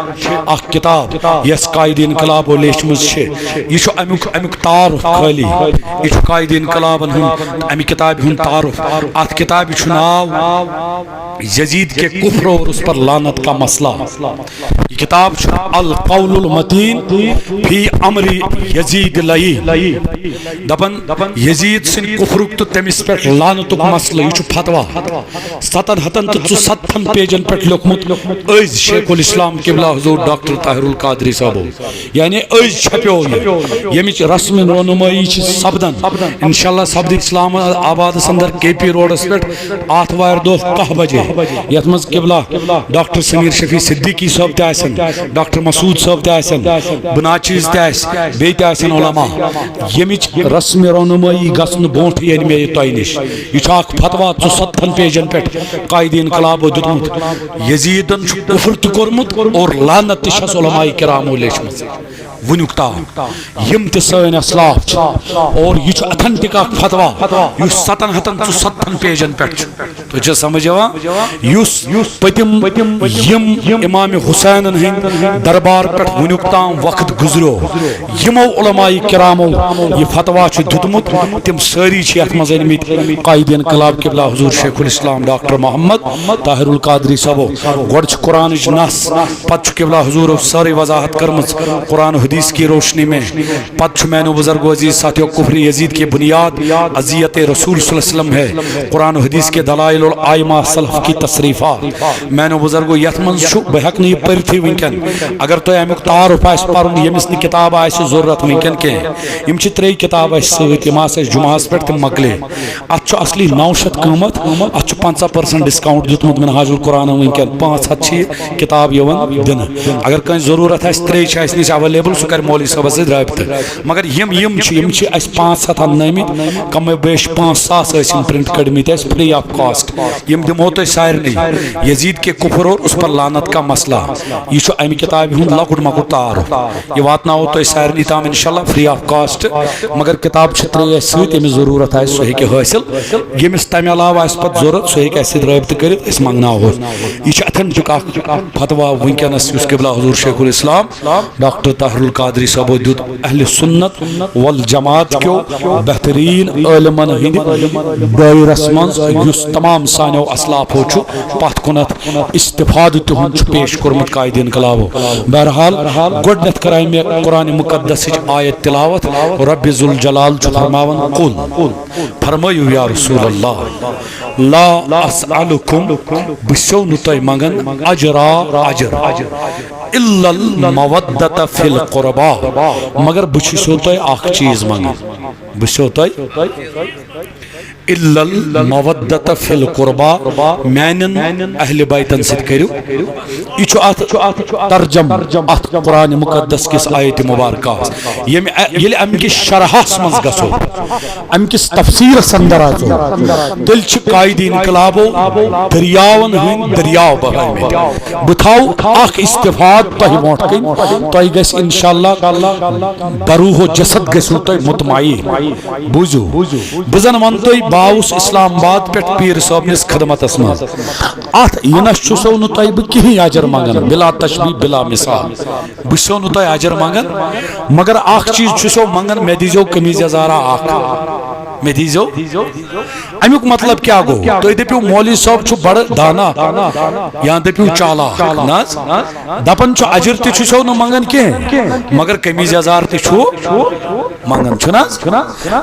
اکھ کتاب، یۄس قائد انقلابو لیچھمٕژ چھِ۔ یہِ چھُ امیُک، امیُک تعارف خٲلی۔ یہِ چھُ قائد انقلابن ہُنٛد، امہِ کتابہِ ہُنٛد تعارف۔ اتھ کتابہِ چھُ ناو یزید کے کفر اور اس پر لعنت کا مسئلہ۔ یہ کتاب چھُ القول المتین فی امر یزید لئی۔ دپان، یزید سٕنٛدِ کفرُک تہٕ تٔمِس پٮ۪ٹھ لعنتُک مسئلہٕ، یہِ چھُ فتویٰ۔ ستن ہتن تہٕ ژُستتھن پیجن پٮ۪ٹھ لیوٚکھمُت أزۍ شیخ الاسلام قبلہ حضور ڈاکٹر طاہر القادری صٲبو۔ یعنی أزۍ چھپیو یہِ، ییٚمِچ رسم رونمٲیی چھِ سپدان۔ انشاءاللہ سپدِ اسلام آبادس اندر کے پی روڈس پٮ۪ٹھ آتھوارِ دۄہ کاہ بجے، یتھ منٛز قبلہ ڈاکٹر سمیر شفیع صدیقی صٲب تہِ آسن، ڈاکٹر مسعود صٲب تہِ آسن، بہٕ ناچیز تہِ آسہِ، بیٚیہِ تہِ آسن علماء۔ ییٚمِچ رسم رونمٲیی گژھنہٕ برونٛٹھٕے أنۍ مےٚ یہِ تۄہہِ نِش۔ یہِ چھُ اکھ فتویٰ ژُستتھن پیجن پٮ۪ٹھ قائد انقلابو دیُتمُت۔ یزیدن چھُ کفر تہِ کوٚرمُت اور لعنت تہِ چھس علماء کرامو لیچھمٕژ۔ وٕنیُک تام یِم تہِ سٲنۍ اسلاف چھِ، اور یہِ چھُ authentic اکھ فتویٰ، یُس ستن ہتن ژُستتھن پیجن پٮ۪ٹھ چھُ۔ تُہۍ چھا سمجھ یِوان؟ یُس پٔتِم یِم امام حسینن ہٕنٛدۍ دربار پٮ۪ٹھ وٕنیُک تام وقت گُزریو، یِمو علماء کرامو یہِ فتویٰ چھُ دیُتمُت، تِم سٲری چھِ یتھ منٛز أنمٕتۍ قائد انقلاب قبلہ حضور شیخ الاسلام ڈاکٹر محمد طاہر القادری صٲبو۔ گۄڈٕ چھُ قرآنٕچ نص، پتہٕ چھُ قبلہ حضورو سٲرٕے وضاحت کٔرمٕژ قرآن حدیث کی روشنی میں۔ پتہٕ چھُ میانیو بزرگو عزیز ساتھیو کفر یزید کے بنیاد اذیت رسول صلی اللہ علیہ وسلم ہے، قرآن حدیث کے دلائل العائمہ سلف کی تصریفات۔ میانیو بزرگو، یتھ منٛز چھُ، بہٕ ہیٚکہٕ نہٕ یہِ پٔرتھٕے وٕنکیٚن۔ اگر تۄہہِ امیُک تعارف آسہِ پرُن، ییٚمِس نہٕ کتاب آسہِ ضروٗرت وٕنکیٚن کینٛہہ، یِم چھِ ترٛیٚیہِ کتابہٕ اَسہِ سۭتۍ، یِم آسہٕ اَسہِ جمعہس پٮ۪ٹھ تِم مۄکلے۔ اتھ چھُ اصلی نو شیٚتھ قۭمتھ، اتھ چھُ پنٛژاہ percent discount دیُتمُت منہاج القرآنن۔ وٕنکیٚن پانٛژھ ہتھ چھِ یہِ کتاب یِوان دِنہٕ۔ اگر کٲنٛسہِ ضروٗرت آسہِ، ترٛے چھِ اَسہِ نِش available، سُہ کرِ مولوی صٲبس سۭتۍ رٲبطہٕ۔ مگر یِم، یِم چھِ، یِم چھِ اَسہِ پانٛژھ ہتھ اننٲومٕتۍ، کم و بیش پانٛژھ ساس ٲسۍ یِم print کٔڑمٕتۍ اَسہِ free of cost۔ یِم دِمو تۄہہِ سارنٕے۔ یزید کے کفر اور اس پر لعنت کا مسئلہ، یہِ چھُ امہِ کتابہِ ہُنٛد لۄکُٹ مۄکُٹ تعارف۔ یہِ واتناوو تۄہہِ سارنٕے تام انشاءاللہ free of cost۔ مگر کتاب چھِ ترٛے اَسہِ سۭتۍ، ییٚمِس ضروٗرت آسہِ سُہ ہیٚکہِ حٲصِل۔ ییٚمِس تَمہِ علاوٕ آسہِ پَتہٕ ضوٚرَتھ، سُہ ہیٚکہِ اَسہِ سۭتۍ رٲبطہٕ کٔرِتھ، أسۍ منٛگناوہوس۔ یہِ چھُ authentic اکھ فتویٰ وٕنکیٚنَس، یُس قبلہ حضور شیخ الاسلام ڈاکٹر طاہر قادری صٲبو دیُت اہل سنت والجماعت کیو بہترین عٲلمن ہٕنٛدِ دٲیرس منٛز، یُس تمام سانیو اسلافو چھُ پتھ کُنتھ استفادٕ تِہُنٛد چھُ پیش کوٚرمُت قائد انقلابو۔ بہرحال، گۄڈٕنیتھ کرے مےٚ قرآن مقدسٕچ آیت تلاوت۔ رب ذوالجلال چھُ فرماوان، قل، فرمٲیِو یا رسول اللہ، لا اسألکم، بہٕ چھُسو نہٕ تۄہہِ منگان اجرا، اجر، الا المودۃ فی القربی، مگر بہٕ چھُسو تۄہہِ اکھ چیٖز منگان، بہٕ چھُسو تۄہہِ الا المودۃ فی القربی، میانٮ۪ن اہل بیتن سۭتۍ کٔرِو۔ یہِ چھُ اتھ ترجم، اتھ قرآن مقدس کِس آیت مبارکہ، ییٚمہِ، ییٚلہِ امہِ کِس شرحس منٛز گژھو، امہِ کِس تفسیرس اندر اژو، تیٚلہِ چھِ قائد انقلابو دٔریاوَن ہٕنٛدۍ دٔریاو بہٲومٕتۍ۔ بہٕ تھاوٕ اکھ استفاد تۄہہِ برونٛٹھ کَنۍ، تۄہہِ گژھِ انشاءاللہ بروح و جسد گژھِو تۄہہِ مطمئن۔ بوٗزِو، بہٕ زن ونہٕ تۄہہِ، بہٕ آوُس اسلام آباد پٮ۪ٹھ پیٖر صٲبنِس خدمتس منٛز۔ اتھ یِنس چھُسو نہٕ تۄہہِ بہٕ کِہیٖنۍ اجر منٛگان، بلا تشبیہ، بلا مثال۔ بہٕ چھُسو نہٕ تۄہہِ اجر منٛگان، مگر اکھ چیٖز چھُسو منٛگان، مےٚ دیٖزیو قمیٖض یزارا اکھ۔ مےٚ دیٖزیو۔ امیُک مطلب کیٛاہ گوٚو؟ تُہۍ دٔپِو، مولوی صٲب چھُ بڑٕ دانا، یا دٔپِو چالاک، نہ حظ؟ دپان چھُ، اجر تہِ چھُسو نہٕ منٛگان کینٛہہ، مگر قمیٖض یزار تہِ چھُ منٛگان، چھُنہٕ حظ؟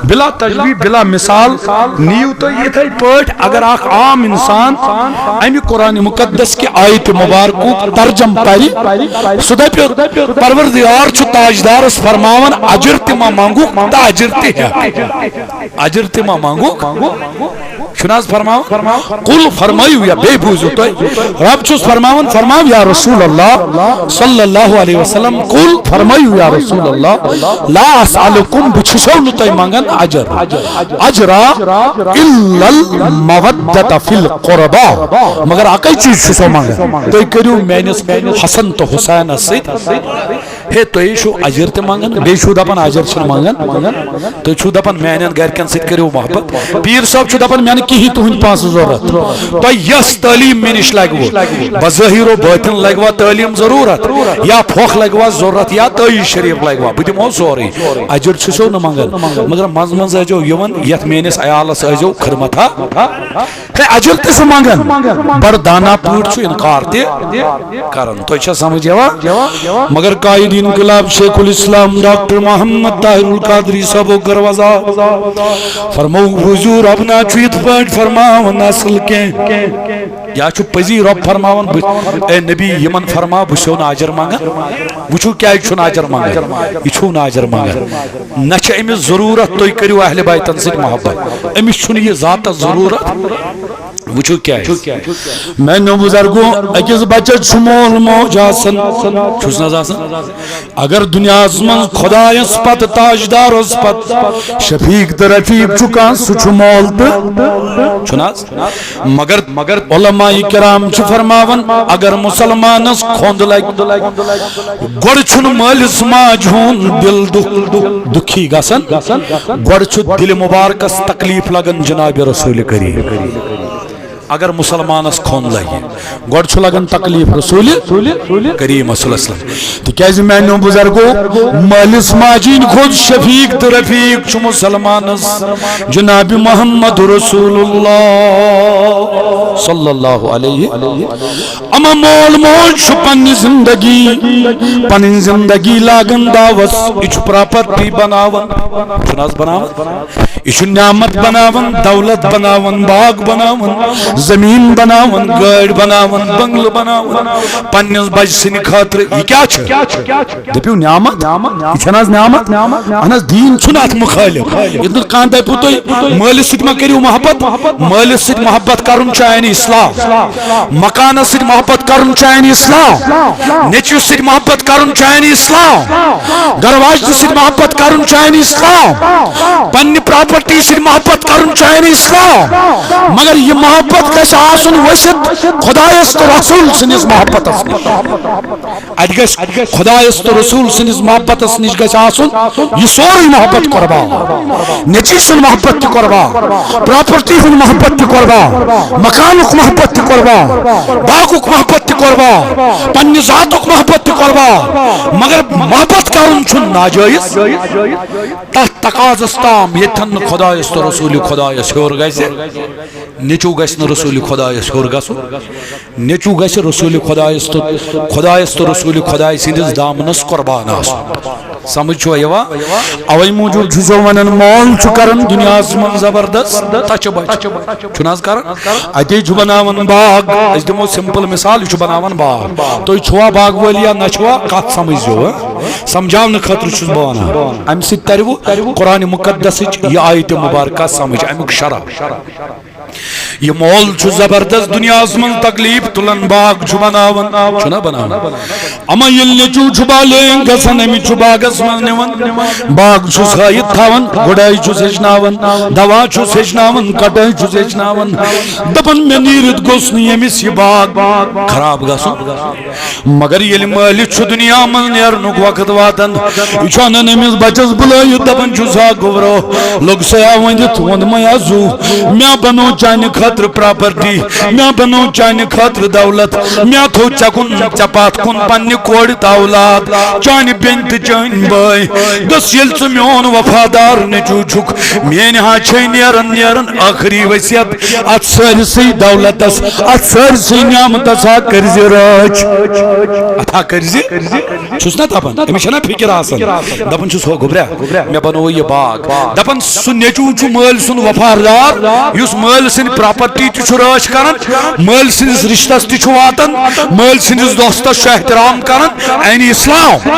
بلا تشبیہ، بلا مثال، نِیِو تُہۍ یِتھے پٲٹھۍ، اگر اکھ عام انسان امہِ قرآن مقدس کہِ آیت مبارکُک ترجم پرِ، سُہ دپہِ، پروردگار چھُ تاجدارس فرماوان، اجر تہِ ما منٛگُکھ تہٕ اجر تہِ ہٮ۪کھ۔ اجر تہِ ما منٛگُکھ؟ چھُنہٕ حظ فرماوان؟ قل، فرمٲیِو یا بیٚیہِ بوٗزِو تُہۍ۔ رب چھُس فرماوان، فرماو یا رسول اللہ صلی اللہ علیہ وسلم، قل، فرمٲیِو یا رسول اللہ، لا اسألکم، بہٕ چھُسو نہٕ تۄہہِ منٛگان اجر، اجرا، الا المودۃ فی القربی، مگر اکے چیٖز چھُسو منٛگان، تُہۍ کٔرِو میٲنِس حسن تہٕ حسینس سۭتۍ ہے، تُہۍ چھِو اجر تہِ منٛگان، بیٚیہِ چھِو دَپان اجر چھِنہٕ منٛگان۔ تُہۍ چھِو دَپان میٛانٮ۪ن گرِکٮ۪ن سۭتۍ کٔرِو محبت۔ پیٖر صٲب چھُ دَپان مےٚ نہٕ کِہیٖنۍ تُہٕنٛدۍ پونٛسہٕ ضروٗرت۔ تۄہہِ یۄس تعلیٖم مےٚ نِش لَگوٕ، بظٲہِر و باطن لَگوا تعلیٖم ضروٗرت، یا پھۄکھ لَگوا ضروٗرت، یا تٲج شریٖف لَگوا، بہٕ دِمو سورُے۔ اجر چھُسو نہٕ منٛگان، مگر منٛزٕ منٛزٕ ٲسۍزیو یِوان، یَتھ میٛٲنِس عیالَس ٲسۍزیو خدمت ہا۔ ہے، اجر تہِ چھُ منٛگان، بڑٕ دانا پٲٹھۍ چھُ انکار تہِ کران۔ تۄہہِ چھا سمجھ یِوان؟ مگر قائد انقلاب شیخ الاسلام ڈاکٹر محمد طاہر القادری صٲبو کٔر وضاحت۔ فرموو، حضور، رب نا چھُ یِتھ پٲٹھۍ فرماوان اصل کینٛہہ۔ یا چھُ پٔزی رب فرماوان، بہٕ، اے نبی، یِمن فرما، بہٕ چھُسو نہٕ اجر منٛگان۔ وٕچھِو کیٛازِ چھُنہٕ اجر منٛگان۔ یہِ چھُو نہٕ اجر منٛگان۔ نہ چھِ أمِس ضروٗرت تُہۍ کٔرِو اہل بیتن سۭتۍ محبت، أمِس چھُنہٕ یہِ ذاتس ضروٗرت۔ وٕچھِو کیٛازِ۔ میانیو بزرگو، أکِس بچس چھُ مول موج آسان، چھُس نہ حظ آسان؟ اگر دُنیاہس منٛز خۄدایس پتہٕ، تاجدارس پتہٕ شفیق تہٕ رفیق چھُ کانٛہہ، سُہ چھُ مول تہٕ، چھُنہٕ حظ؟ مگر، مگر علماء کرام چھِ فرماوان، اگر مسلمانس کھۄند لگہِ، گۄڈٕ چھُنہٕ مٲلِس ماجہِ ہُنٛد دِل دُکھ، دُکھی گژھان، گۄڈٕ چھُ دِلہِ مبارکس تکلیف لگان جناب رسول کریم۔ اگر مسلمانس کھۄن لگہِ، گۄڈٕ چھُ لگان تکلیف رسول کریم صلی اللہ علیہ وسلم۔ تِکیازِ میانیو بزرگو، مٲلِس ماجہِ ہٕنٛدِ کھۄتہٕ شفیق تہٕ رفیق چھُ مسلمانس جناب محمد رسول اللہ صلی اللہ علیہ۔ اما مول موج چھُ پننہِ زندگی، پنٕنۍ زندگی لاگان دعوس، یہِ چھُ پراپرٹی بناوان، چھُنہٕ حظ بناوان؟ یہِ چھُ نعمت بناوان، دولت بناوان، باغ بناوان، زمین بناوان، گٲڑۍ بناوان، بنگلہٕ بناوان، پننِس بچہٕ سٕنٛدِ خٲطرٕ۔ یہِ کیٛاہ چھُ؟ دٔپِو نعمت۔ یہِ چھَنہٕ حظ نعمت؟ اہن حظ، دیٖن چھُنہٕ اَتھ مُخٲلِف۔ ییٚتہِ نہٕ کانٛہہ دَپِوٕ تُہۍ مٲلِس سۭتۍ ما کٔرِو محبت؟ مٲلِس سۭتۍ محبت کَرُن چھُ عین اسلام۔ مکانس سۭتۍ محبت کرُن چھُ عین اسلام۔ نیٚچوِس سۭتۍ محبت کرُن چھُ عین اسلام۔ گرٕ واجنہِ سۭتۍ محبت کرُن چھُ عین اسلام۔ پننہِ پراپرٹی سۭتۍ محبت کرُن چھُ عین اسلام۔ مگر یہِ محبت گژھِ آسُن ؤسِتھ خۄدایس تہٕ رسول سٕنٛدِس محبتس نِش۔ اتہِ گژھِ خۄدایس تہٕ رسول سٕنٛدِس محبتس نِش گژھِ آسُن یہِ سورُے محبت قربان۔ نیٚچوۍ سُنٛد محبت تہِ قربان، پراپرٹی ہُنٛد محبت تہِ قربان، مکانُک محبت تہِ قربان، باغُک محبت تہِ قربان، پننہِ ذاتُک محبت تہِ قربان۔ مگر محبت کرُن چھُنہٕ ناجٲیز۔ تتھ تقاضس تام ییٚتٮ۪ن نہٕ خۄدایس تہٕ رسول خۄدایس ہیوٚر گژھِ، نیٚچو گژھِ نہٕ رسول خۄدایس ہیوٚر گژھُن۔ نیٚچو گژھِ رسول خۄدایس تہٕ، خۄدایس تہٕ رسول خۄدایہِ سٕنٛدِس دامنس قربان آسُن۔ سمجھ چھوا یِوان؟ اوے موٗجوٗب چھُ سو ونان، مول چھُ کران دُنیاہس منٛز زبردست تچہِ بچہِ۔ چھُنہٕ حظ کران؟ اتے چھُ بناوان باغ۔ أسۍ دِمو سمپل مثال، یہِ چھُ بناوان باغ۔ تُہۍ چھُوا باغہٕ وٲلۍ یا نہ چھُوا؟ کتھ سمجھزیو، ہہ؟ سمجھاونہٕ خٲطرٕ چھُس بہٕ ونان۔ امہِ سۭتۍ ترِوٕ قرآن مقدسٕچ یہِ آیت مبارکہ سمجھ، امیُک شرح۔ یہِ مول چھُ زبردست دُنیاہَس منٛز تکلیف تُلان، باغ چھُ بناوان، چھُنہ بناوان؟ اما ییٚلہِ نیٚچوٗ چھُ بالغ گژھان، أمِس چھُ باغس منٛز نِوان، باغ چھُس ہٲیِتھ تھاوان، گُڈٲے چھُس ہیٚچھناوان، دوا چھُس ہیٚچھناوان، کٹٲے چھُس ہیٚچھناوان، دپان مےٚ نیٖرِتھ گوٚژھ نہٕ ییٚمِس یہِ باغ خراب گژھُن۔ مگر ییٚلہِ مٲلِس چھُ دُنیا منٛز نیرنُک وقت واتان، یہِ چھُ اَنان أمِس بَچَس بُلٲوِتھ، دَپان چھُس، "ہا گوٚبرو، لوٚگ سا ؤنِتھ، ووٚن مَے آ زُو، مےٚ بَنوو چانہِ خٲطرٕ پراپرٹی، مےٚ بَنوو چانہِ خٲطرٕ دولت، مےٚ تھوٚو ژےٚ کُن، ژےٚ پَتھ کُن پنٛنہِ کورِ تہٕ اولاد، چانہِ بیٚنہِ تہٕ چٲنۍ بٲے۔ گٔژھ ییٚلہِ ژٕ میون وفادار نیٚچوٗ چھُکھ، میٛٲنۍ ہا چھے نیران نیران ٲخری ؤصیت، اتھ سٲرسٕے دولتس، اتھ سٲرسٕے نعمتس ہا کٔرزِ رٲچھ۔" اتھ ہا کٔرزِ۔ چھُس نا دپان، أمِس چھَنا فِکر آسان۔ دپان چھُس، "ہو گوٚبرا، مےٚ بنوو یہِ باغ۔" دپان سُہ نیٚچوٗ چھُ مٲلۍ سُنٛد وفادار، یُس مٲلۍ سٕنٛدِ پراپرٹی تہِ چھُ رٲچھ کران، مٲلۍ سٕنٛدِس رشتس تہِ چھُ واتان، مٲلۍ سٕنٛدِس دوستس چھُ احترام کران۔ عینِ اسلام۔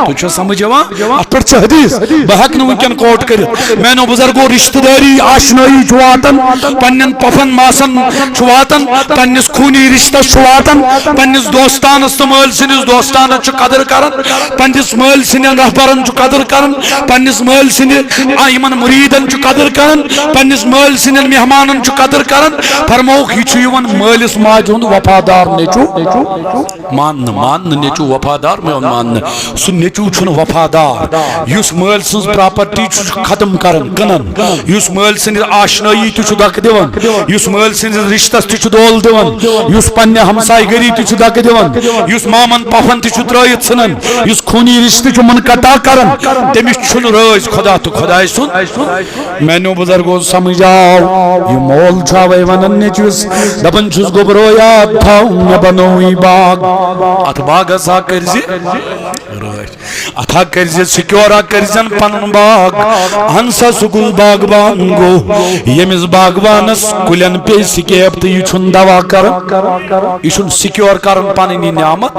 تُہۍ چھُوا سمجھ یِوان؟ اتھ پٮ۪ٹھ چھِ حدیث، بہٕ ہٮ۪کہٕ نہٕ وٕنکٮ۪ن quote کٔرِتھ۔ میانیو بزرگو، رشتہٕ دٲری آشنٲیی چھُ واتان، پننٮ۪ن پۄپھن ماسن چھُ واتان، پننِس خوٗنی رشتس چھُ واتان، پننِس دوستانس تہٕ مٲلۍ سٕنٛدِس دوستانس چھُ قدر کران، پننِس مٲلۍ سٕنٛدٮ۪ن رہبرن چھُ قدر کران، پننِس مٲلۍ سٕنٛدِ، آ، یِمن مُریٖدن چھُ قدر کران، پننِس مٲلۍ سٕنٛدٮ۪ن مہمانن چھُ قدر کران۔ فرمووُکھ، یہِ چھُ یِوان مٲلِس ماجہِ ہُنٛد وفادار نیٚچوٗ۔ ماننہٕ، ماننہٕ نیٚچوٗ وفادار، مےٚ ووٚن ماننہٕ۔ سُہ نیٚچوٗ چھُنہٕ وفادار، یُس مٲلۍ سٕنٛز پراپرٹی چھُ ختم کران، کٕنان، یُس مٲلۍ سٕنٛدِ آشنٲیی تہِ چھُ دکہٕ دِوان، یُس مٲلۍ سٕنٛدِس رشتس تہِ چھُ دول دِوان، یُس پننہِ ہمسایہِ گٔری تہِ چھُ دکہٕ دِوان، یُس مامن پۄپھن تہِ چھُ ترٲوِتھ ژھٕنان، یُس خوٗنی رشتہٕ چھُ منقطع کران، تٔمِس چھُنہٕ رٲضۍ خۄدا تہٕ خۄداے سُنٛد۔ میانیو بزرگو، سمجھ آو؟ یہِ مول چھُ اوے ونان نیٚچوِس، دپان چھُس، "گوٚبرو، یاد تھاو، مےٚ بنووُے باغ، اتھ باغس ہا کٔرزِ رٲچھ، اتھ ہا کٔرزِ سِکیور، ہا کٔرزٮ۪ن پنُن باغ، اہن سا، سُہ کُس باغبان گوٚو، ییٚمِس باغبانس کُلٮ۪ن پیٚیہِ سِکیب تہٕ یہِ چھُنہٕ دوا کران، یہِ چھُنہٕ سِکیور کران پنٕنۍ یہِ نعمت؟"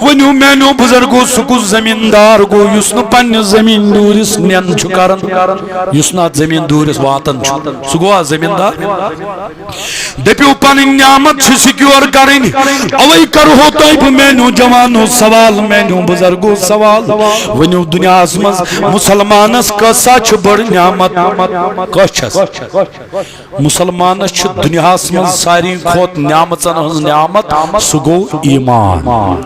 ؤنِو میانیو بزرگو، سُہ کُس زمیٖندار گوٚو یُس نہٕ پننِس زمیٖن دٲرِس نٮ۪ن چھُ کران، یُس نہٕ اتھ زمیٖن دٲرِس واتان چھُ؟ سُہ گوٚو اَتھ زمیٖندار؟ دٔپِو، پنٕنۍ نعمت چھِ سِکیور کرٕنۍ۔ اوے کرہو تۄہہِ بہٕ میانیو جوانو سوال، میانیو بزرگو سوال۔ ؤنِو، دُنیاہس منٛز مُسلمانس کۭژاہ چھِ بٔڑ نعمت؟ کۄس چھس؟ مُسلمانس چھِ دُنیاہس منٛز ساروی کھۄتہٕ نعمژن ہٕنٛز نعمت، سُہ گوٚو ایمان۔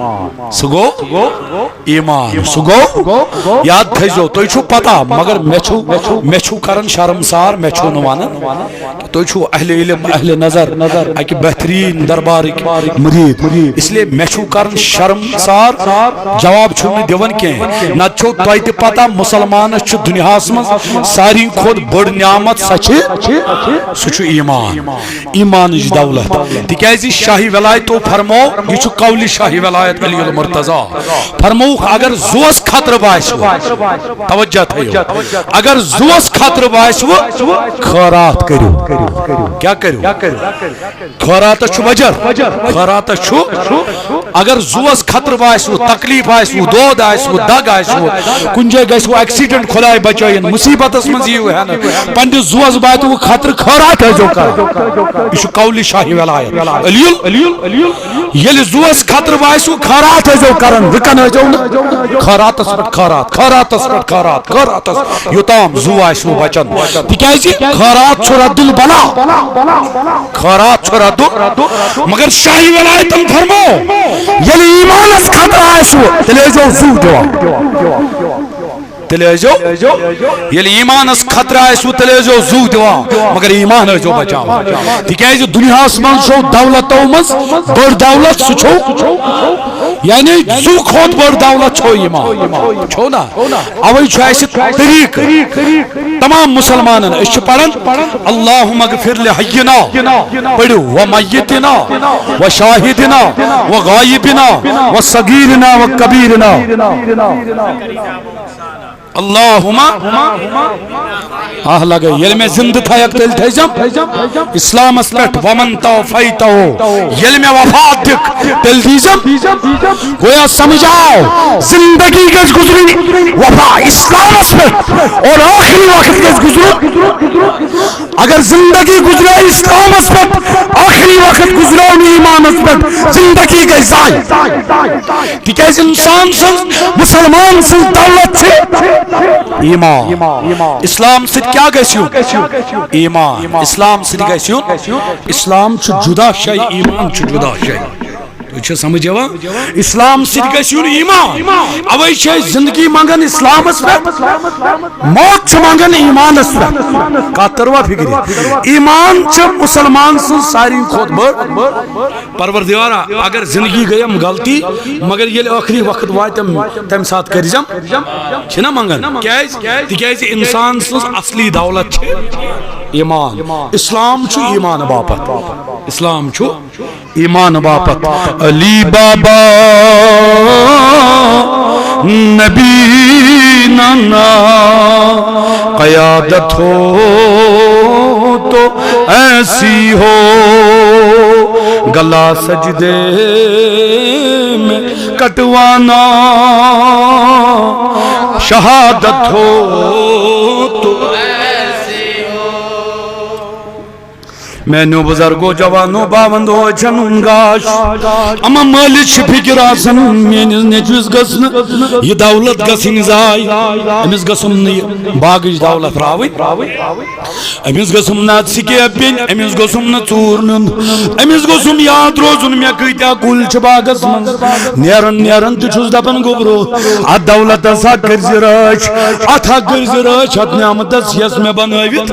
سُہ گوٚو ایمان۔ سُہ گوٚو، یاد تھٲیزیو، تُہۍ چھُو پتہ، مگر مےٚ چھُو، مےٚ چھُو کران شرمسار، مےٚ چھُو نہٕ ونان۔ تُہۍ چھُو اہل علم، اہل نظر، اکہِ بہترین دربارٕکۍ مُریٖد۔ اس لیے مےٚ چھُو کران شرمسار، جواب چھُو نہٕ دِوان کینٛہہ۔ نتہٕ چھو تۄہہِ تہِ پتہ، مُسلمانس چھِ دُنیاہس منٛز ساروی کھۄتہٕ بٔڑ نعمت، سۄ چھِ، سُہ چھُ ایمان، ایمانٕچ دولت۔ تِکیازِ شاہی ولایتو فرمو، یہِ چھُ قولِ شاہی ولایت علی المرتضی۔ فرمووُکھ، اگر زُوس خطرٕ باسِوٕ، توجہ تھٲیِو، اگر زُوس خطرٕ باسِوٕ، خٲرات کٔرِو۔ کیٛاہ کٔرِو؟ خٲراتس چھُ وجر، خٲراتس چھُ اگر زُوَس خطرٕ باسِوٕ، تکلیف آسِوٕ، دود آسِوٕ، دگ آسِوٕ، کُنہِ جایہِ گژھِوٕ ایکسیڈنٹ، خداے بچٲیِن، مصیبتس منٛز یِیِو ہٮ۪نہٕ، پننِس زُوَس باسِوٕ خطرٕ، خٲرات ٲسۍزیو کران۔ یہِ چھُ قولِ شاہی ولایت۔ علی، ییٚلہِ زُوَس خطرٕ باسِوٕ، خٲرات ٲسۍزیو کران، رُکان ٲسۍزیو نہٕ۔ خٲراتس پٮ۪ٹھ خٲرات، خٲراتس پٮ۪ٹھ خٲرات، خٲراتس، یوٚتام زُو آسِوٕ بچان۔ تِکیازِ خٲرات چھُ رد البلا۔ خٲرات چھُ رد۔ مگر شاہی ولایتن فرمو، ییٚلہِ ایمانس خطرٕ آسِوٕ، تیٚلہِ ٲسۍزیو زُو دِوان۔ تیٚلہِ ٲسۍزیو، ییٚلہِ ایمانس خطرٕ آسِوٕ، تیٚلہِ ٲسۍزیو زُو دِوان، مگر ایمان ٲسۍزیو بچاوان۔ تِکیازِ دُنیاہس منٛز چھو دولتو منٛز بٔڑ دولت سُہ چھو، یعنی زُو کھۄتہٕ بٔڑ دولت چھو ایمان۔ چھو نا؟ اوے چھُ اسہِ طریقہٕ تمام مسلمانن، أسۍ چھِ پران، اللہم اغفر لحینا، پٔرِو، و میتنا، و شاہدنا، و غائبنا، و صغیرنا، و کبیرنا۔ اللہم، آہ لگے، ییٚلہِ مےٚ زندٕ تھایکھ تیٚلہِ تھٲیزم اسلامس پٮ۪ٹھ، ومن توفیتہ، ییٚلہِ مےٚ وفات دِکھ تیٚلہِ دیٖزم۔ گویا سمجھ آو، زندگی گژھِ گزرٕنۍ وفا، اسلامس پٮ۪ٹھ، اور آخری وقت گژھِ گزرُن۔ اگر زندگی گزرے اسلامس پٮ۪ٹھ، آخری وقت گزرو نہٕ ایمانس پٮ۪ٹھ، زندگی گژھِ ضایع۔ تِکیازِ انسان سٕنٛز، مسلمان سٕنٛز دولت چھِ ایمان۔ اسلام سۭتۍ کیٛاہ گژھِ یُن؟ ایمان۔ اسلام سۭتۍ گژھِ یُن۔ اسلام چھُ جدا شے، ایمان چھُ جدا شے۔ تُہۍ چھا سمجھ یِوان؟ اسلام سۭتۍ گژھِ یُن ایمان۔ اوے چھِ أسۍ زندگی منگان اسلامس پٮ۪ٹھ، موت چھِ منگان ایمانس پٮ۪ٹھ۔ کتھ تروا فکرِ؟ ایمان چھِ مسلمان سٕنٛز ساروی کھۄتہٕ بٔڑ۔ پروردگارا، اگر زندگی گٔیم غلطی، مگر ییٚلہِ ٲخری وقت واتہِ، تم-، تمہِ ساتہٕ کٔرزم، چھِنہ منگان۔ کیازِ؟ تِکیازِ انسان سٕنٛز اصلی دولت چھِ ایمان۔ اسلام چھُ ایمان باپتھ۔ اسلام چھُ ایمان باپتھ۔ علی بابا نبی نانا، قیادت ہو تو ایسی ہو، گلا سجدے میں کٹوانا، شہادت ہو تو۔ میانیو بزرگو، جوانو، باوندو، أچھن ہُنٛد گاش۔ اما مٲلِس چھِ فِکر آسان، میٲنِس نیٚچوِس گٔژھ نہٕ یہِ دولت گژھٕنۍ ضایع۔ أمِس گٔژھٕم نہٕ یہِ باغٕچ دولت راوٕنۍ۔ أمِس گٔژھٕم نہٕ اَتھ سِکیپ پیٚنۍ، أمِس گوٚژھُم نہٕ ژوٗر نیُن، أمِس گوٚژھُم یاد روزُن، مےٚ کۭتیٛاہ کُلۍ چھِ باغس منٛز۔ نیران نیران تہِ چھُس دپان، گوٚبرو، اتھ دولتس ہا کٔرزِ رٲچھ، اتھ ہا کٔرزِ رٲچھ، اتھ نعمتس یۄس مےٚ بنٲوِتھ۔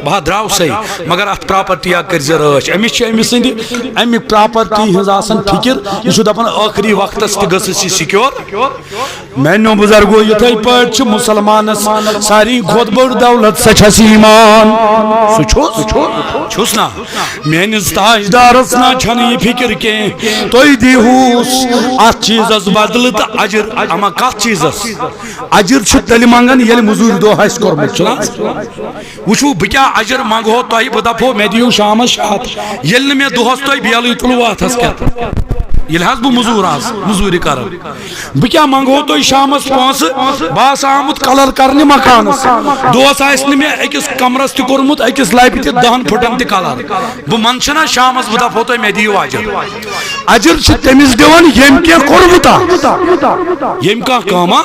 بہٕ ہا درٛاوسَے، مگر اتھ پراپرٹی ہا کٔرزِ رٲچھ۔ أمِس چھِ أمۍ سٕنٛدِ، امہِ پراپرٹی ہٕنٛز آسان فکر۔ یہِ چھُ دپان، ٲخری وقتس تہِ گٔژھٕس یہِ سِکیور۔ میانیو بزرگو، یِتھے پٲٹھۍ چھِ مسلمانس ساروی کھۄتہٕ بٔڑ دولت، سۄ چھس ایمان۔ سُہ چھُس؟ چھُس نا؟ میٲنِس تاجدارس نا چھنہٕ یہِ فکر کینٛہہ۔ تُہۍ دیٖہوس اتھ چیٖزس بدلہٕ تہٕ اجر۔ اما کتھ چیٖزس؟ اجر چھُ تیٚلہِ منگان، ییٚلہِ مٔزوٗرۍ دۄہ آسہِ کوٚرمُت، چھُنہ؟ وٕچھِو، بہٕ کیٛاہ اجر منٛگہو تۄہہِ؟ بہٕ دپہو، مےٚ دِیِو شامس شےٚ ہتھ، ییٚلہِ نہٕ مےٚ دۄہس تُہۍ بیلٕے تُلوٕ اتھس کٮ۪تھ۔ ییٚلہِ حظ بہٕ مٔزوٗر آز، مٔزوٗرِ کران، بہٕ کیٛاہ منٛگہو تۄہہِ شامس پونٛسہٕ؟ بہٕ آسہٕ آمُت کلر کرنہِ مکانس، دۄہس آسہِ نہٕ مےٚ أکِس کمرس تہِ کوٚرمُت، أکِس لبہِ تہِ دہن فُٹن تہِ کلر۔ بہٕ منٛدٕ چھُنہ شامس، بہٕ دپہو تۄہہِ، مےٚ دِیِو اجر۔ اجر چھِ تٔمِس دِوان، ییٚمۍ کینٛہہ کوٚرمُت آسہِ۔ ییٚمۍ کانٛہہ کٲم آ،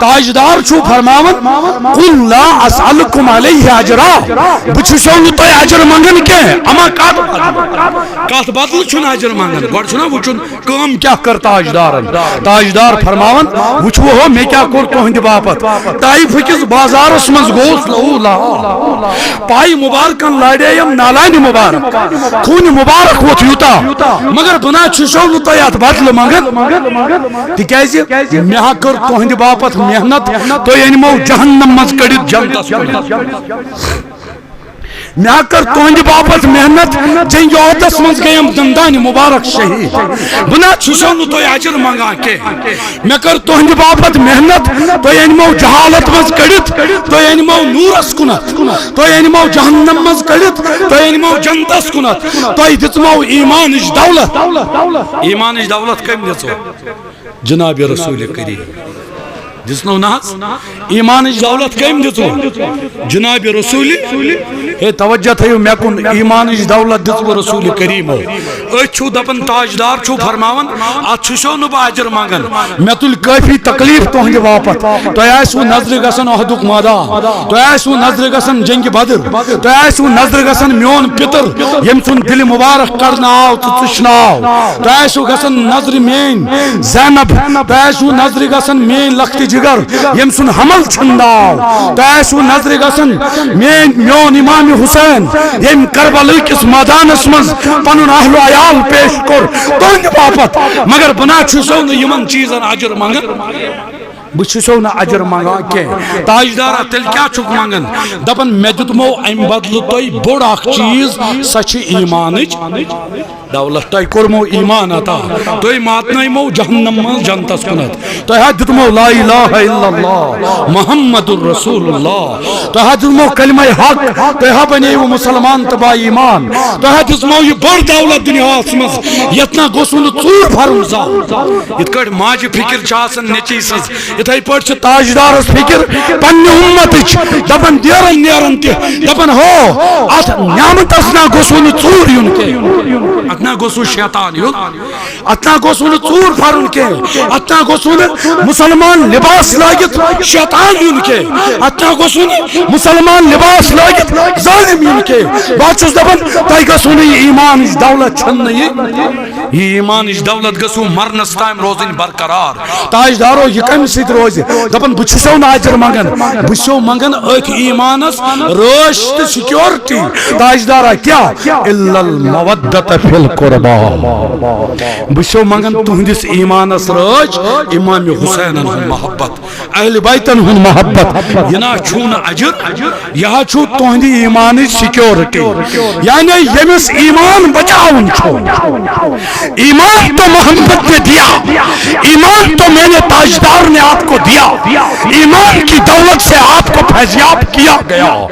تاجدار چھُ فرماوان، "قل لا اسألکم علیہ اجرا"، بہٕ چھُسو نہٕ تۄہہِ اجر منگان کینٛہہ، اما کتھ بدلہٕ؟ کتھ بدلہٕ چھُنہٕ اجر منگان؟ گۄڈٕ چھُنہ وٕچھُن، کٲم کیٛاہ کٔر تاجدارن؟ تاجدار فرماوان، وٕچھو ہو، مےٚ کیٛاہ کوٚر تُہنٛدِ باپتھ؟ طائفہٕ کِس بازارس منٛز گوٚوس لہو لہو۔ پایہِ مبارکن لارییم نالانہِ مبارک، خوٗنہِ مبارک ووٚتھ یوٗتاہ، مگر بہٕ نہ چھُسو نہٕ تۄہہِ اتھ بدلہٕ منگان، تِکیازِ مےٚ ہا کٔر تُہنٛدِ باپتھ محنت، تُہۍ أنۍمو جہنم منٛز کٔڑِتھ جنتس منٛز۔ مےٚ کٔر تُہنٛدِ باپتھ محنت، جنگِ احدس منٛز گٔیم دندانہِ مبارک شہید۔ بہٕ نہ چھُسو نہٕ تۄہہِ اجر منگان کینٛہہ۔ مےٚ کٔر تُہنٛدِ باپتھ محنت، تۄہہِ أنمو جہالت منٛز کٔڑِتھ، تۄہہِ أنمو نوٗرس کُنتھ، تۄہہِ أنمو جہنم منٛز کٔڑِتھ، تۄہہِ أنمو جنتس کُنتھ، تۄہہِ دِژمو ایمانٕچ دولت۔ ایمانٕچ دولت کٔمۍ دِژو؟ جناب رسول کریم۔ دِژنو نہ حظ؟ ایمانٕچ دولت کٔمۍ دِژوٕ؟ جناب رسول۔ ہے، توجہ تھٲیِو مےٚ کُن، ایمانٕچ دولت دِژوٕ رسول کریمو۔ أتھۍ چھُو دپان، تاجدار چھُو فرماوان، اتھ چھُسو نہٕ بہٕ اجر منگان۔ مےٚ تُلۍ کٲفی تکلیف تُہنٛدِ باپتھ۔ تۄہہِ آسِوٕ نظرِ گژھان احدُک مٲدان، تۄہہِ آسِوٕ نظرِ گژھان جنگِ بدر، تۄہہِ آسِوٕ نظرِ گژھان میون پِتر، ییٚمۍ سُنٛد دِلہِ مُبارک کڑنہٕ آو تہٕ ژٕچھنہٕ آو۔ تۄہہِ آسِوٕ گژھان نظرِ میٲنۍ زینب، تۄہہِ آسِوٕ نظرِ گژھان میٲنۍ لۄکٹہِ جگر، ییٚمۍ سُنٛد حمل چھنہٕ آو۔ تۄہہِ آسِوٕ نظرِ گژھان میٲنۍ، میون امام حسین، ییٚمۍ کربلہٕ کِس مٲدانس منٛز پنُن اہل و عیال پیش کوٚر تُہنٛدِ باپتھ۔ مگر بہٕ نہ چھُسو نہٕ یِمن چیٖزن اجر منگان۔ بہٕ چھُسو نہٕ اجر منگان کینٛہہ۔ تاجدارا، تیٚلہِ کیٛاہ چھُکھ منگان؟ دپان، مےٚ دیُتمو امہِ بدلہٕ تۄہہِ بوٚڑ اکھ چیٖز، سۄ چھِ ایمانٕچ دولت۔ تۄہہِ کوٚرمو ایمان عطا، تُہۍ ماتنٲیمو جہنم منٛز جنتس کُنتھ۔ تۄہہِ ہا دیُتمو لا الہ الا اللہ محمد رسول اللہ، تۄہہِ ہا دیُتمو کلمہ حق، تۄہہِ ہا بنیوٕ مسلمان تہٕ با ایمان، تۄہہِ ہا دِژمو یہِ بٔڑ دولت دُنیاہس منٛز، یتھ نہ گوٚژھوٕ نہٕ ژوٗر پھرُن زانٛہہ۔ یِتھ کٲٹھۍ ماجہِ فکر چھِ آسان نیٚچی سٕنٛز، یِتھے پٲٹھۍ چھِ تاجدارس فکر پننہِ اُمتٕچ، دپان دیرن نیرن تہِ، دپان، ہو، اتھ نعمتس نہ گوٚژھوٕ نہٕ ژوٗر یُن کینٛہہ، اتھ نہ گوٚژھوٕ شیطان یُن، اتھ نہ گوٚژھوٕ نہٕ ژوٗر پھرُن کینٛہہ، اتھ نہ گوٚژھوٕ نہٕ مسلمان لباس لٲگِتھ شیطان یُن کینٛہہ، اتھ نہ گوٚژھوٕ نہٕ مسلمان لباس لٲگِتھ ظٲلم یُن کینٛہہ۔ بہٕ حظ چھُس دپان، تۄہہِ گژھوٕ نہٕ یہِ ایمانٕچ دولت چھنہٕ یہِ۔ یہِ ایمانٕچ دولت گٔژھوٕ مرنس تام روزٕنۍ برقرار۔ تاجدارو، یہِ کمہِ سۭتۍ روزِ؟ دپان، بہٕ چھُسو نہٕ اجر منگان، بہٕ چھُسو منگان أتھۍ ایمانس رٲچھ تہٕ سیکیورٹی۔ تاجدارا، کیٛاہ؟ الا المودۃ فی القربی۔ بہٕ چھُسو منگان تُہنٛدِس ایمانس رٲچھ، امام حسینن ہُنٛد محبت، اہل بیتن ہُنٛد محبت۔ یہِ نہ چھُو نہٕ اجر، یہِ حظ چھُو تُہنٛدِ ایمانٕچ سیکیورٹی۔ یعنی ییٚمِس ایمان بچاوُن چھُ، ایمان تو محمد نے دیا، ایمان تو میرے تاجدار نے آپ کو دیا، ایمان کی دولت سے آپ کو فیضیاب کیا گیا۔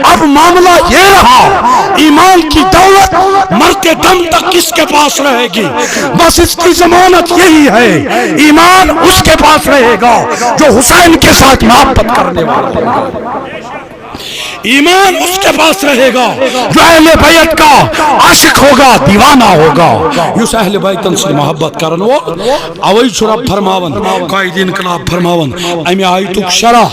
اب معاملہ یہ رہا، ایمان کی دولت مرتے دم تک کس کے پاس رہے گی؟ بس اس کی ضمانت یہی ہے، ایمان اس کے پاس رہے گا جو حسین کے ساتھ محبت کرنے والا ہوگا۔ ایمان اس کے پاس رہے گا جو اہل بیت کا عاشق ہوگا، دیوانہ ہوگا۔ یُس اہل بیتن سۭتۍ محبت کرن وول، اوے چھُ رب فرماوان، قائد انقلاب فرماوان، امہِ آیتُک شرح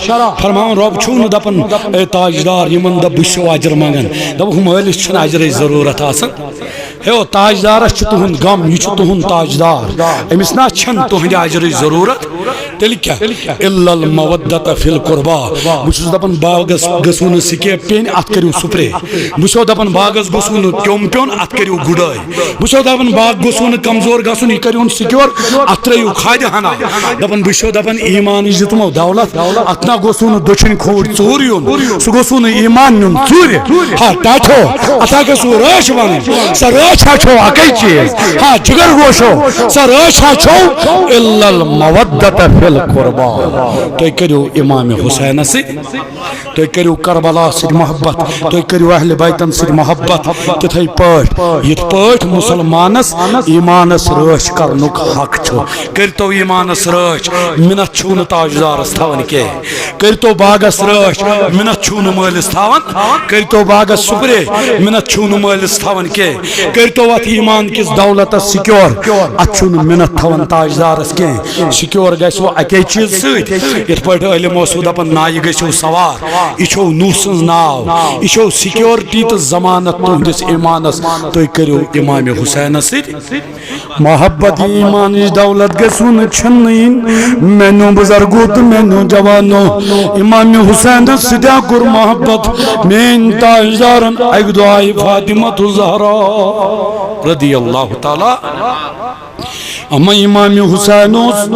فرماوان، رب چھُو نہٕ دپان، اے تاجدار، یِمن دپ بہٕ چھُسو اجر منگان، دپُکھ مٲلِس چھُنہٕ اجرٕچ ضروٗرت آسان۔ ہے، او تاجدارس چھُ تُہُنٛد غم، یہِ چھُ تُہُنٛد تاجدار، أمِس نا چھَنہٕ تُہٕنٛدِ اجرٕچ ضروٗرت۔ تیٚلہِ کیٛاہ؟ الا المودۃ فی القربی۔ بہٕ چھُس دپان، باغس گٔژھِو نہٕ سکیپ پیٚنۍ، اتھ کٔرِو سپرے۔ بہٕ چھُسو دپان، باغس گوٚژھوٕ نہٕ کیوٚم پیوٚن، اتھ کٔرِو گُڈٲے۔ بہٕ چھُسو دپان، باغ گوٚژھوٕ نہٕ کمزور گژھُن، یہِ کٔرِوُن سکیور، اتھ ترٲیِو کھادِ ہنا۔ دپان، بہٕ چھُسو دپان، ایمانٕچ دِژمو دولت، اتھ نہ گوٚژھوٕ نہٕ دٔچھِنۍ کھووُر ژوٗر یُن، سُہ گوٚژھوٕ نہٕ ایمان نیُن ژوٗرِ۔ ہا ٹاٹھو، اتھ ہا گٔژھوٕ رٲچھ ونٕنۍ، سۄ رٲچھ ہا چھو اکے چیٖز۔ ہا جگر گوشو، سۄ رٲچھ ہا چھو الا المودۃ فی القربی۔ تُہۍ کٔرِو امام حسینس سۭتۍ، تُہۍ کٔرِو کربلا سۭتۍ محبت، تُہۍ کٔرِو اہل بیتن سۭتۍ محبت۔ تِتھے پٲٹھۍ یِتھ پٲٹھۍ مسلمانس ایمانس رٲچھ کرنُک حق چھُ، کٔرتو ایمانس رٲچھ۔ منت چھُو نہٕ تاجدارس تھاوان کینٛہہ۔ کٔرتو باغس رٲچھ، منت چھُو نہٕ مٲلِس تھاوان۔ کٔرتو باغس سپرے، منت چھُو نہٕ مٲلِس تھاوان کینٛہہ۔ کٔرتو اتھ ایمان کِس دولتس سکیور، اتھ چھُو نہٕ منت تھاوان تاجدارس کینٛہہ۔ سکیور گژھِ وۄنۍ اکے چیٖز سۭتۍ، یِتھ پٲٹھۍ عٲلم اوسوٕ دپان، نایہِ گٔژھِو سوار، یہِ چھو نوح سٕنٛز ناو، یہِ چھو سکیورٹی تہٕ ضمانت تُہنٛدِس ایمانس۔ تُہۍ کٔرِو امام حسینس سۭتۍ محبت۔ ایمانٕچ دولت گژھوٕ نہٕ چھِنٕنۍ۔ میانیو بزرگو تہٕ میانیو جوانو، امام حسینس سۭتۍ کوٚر محبت۔ میٲنۍ تاجدارن اکہِ دۄہ آیہِ فاطمہ الزہرا رضی اللہ تعالیٰ، اما امام حسین اوس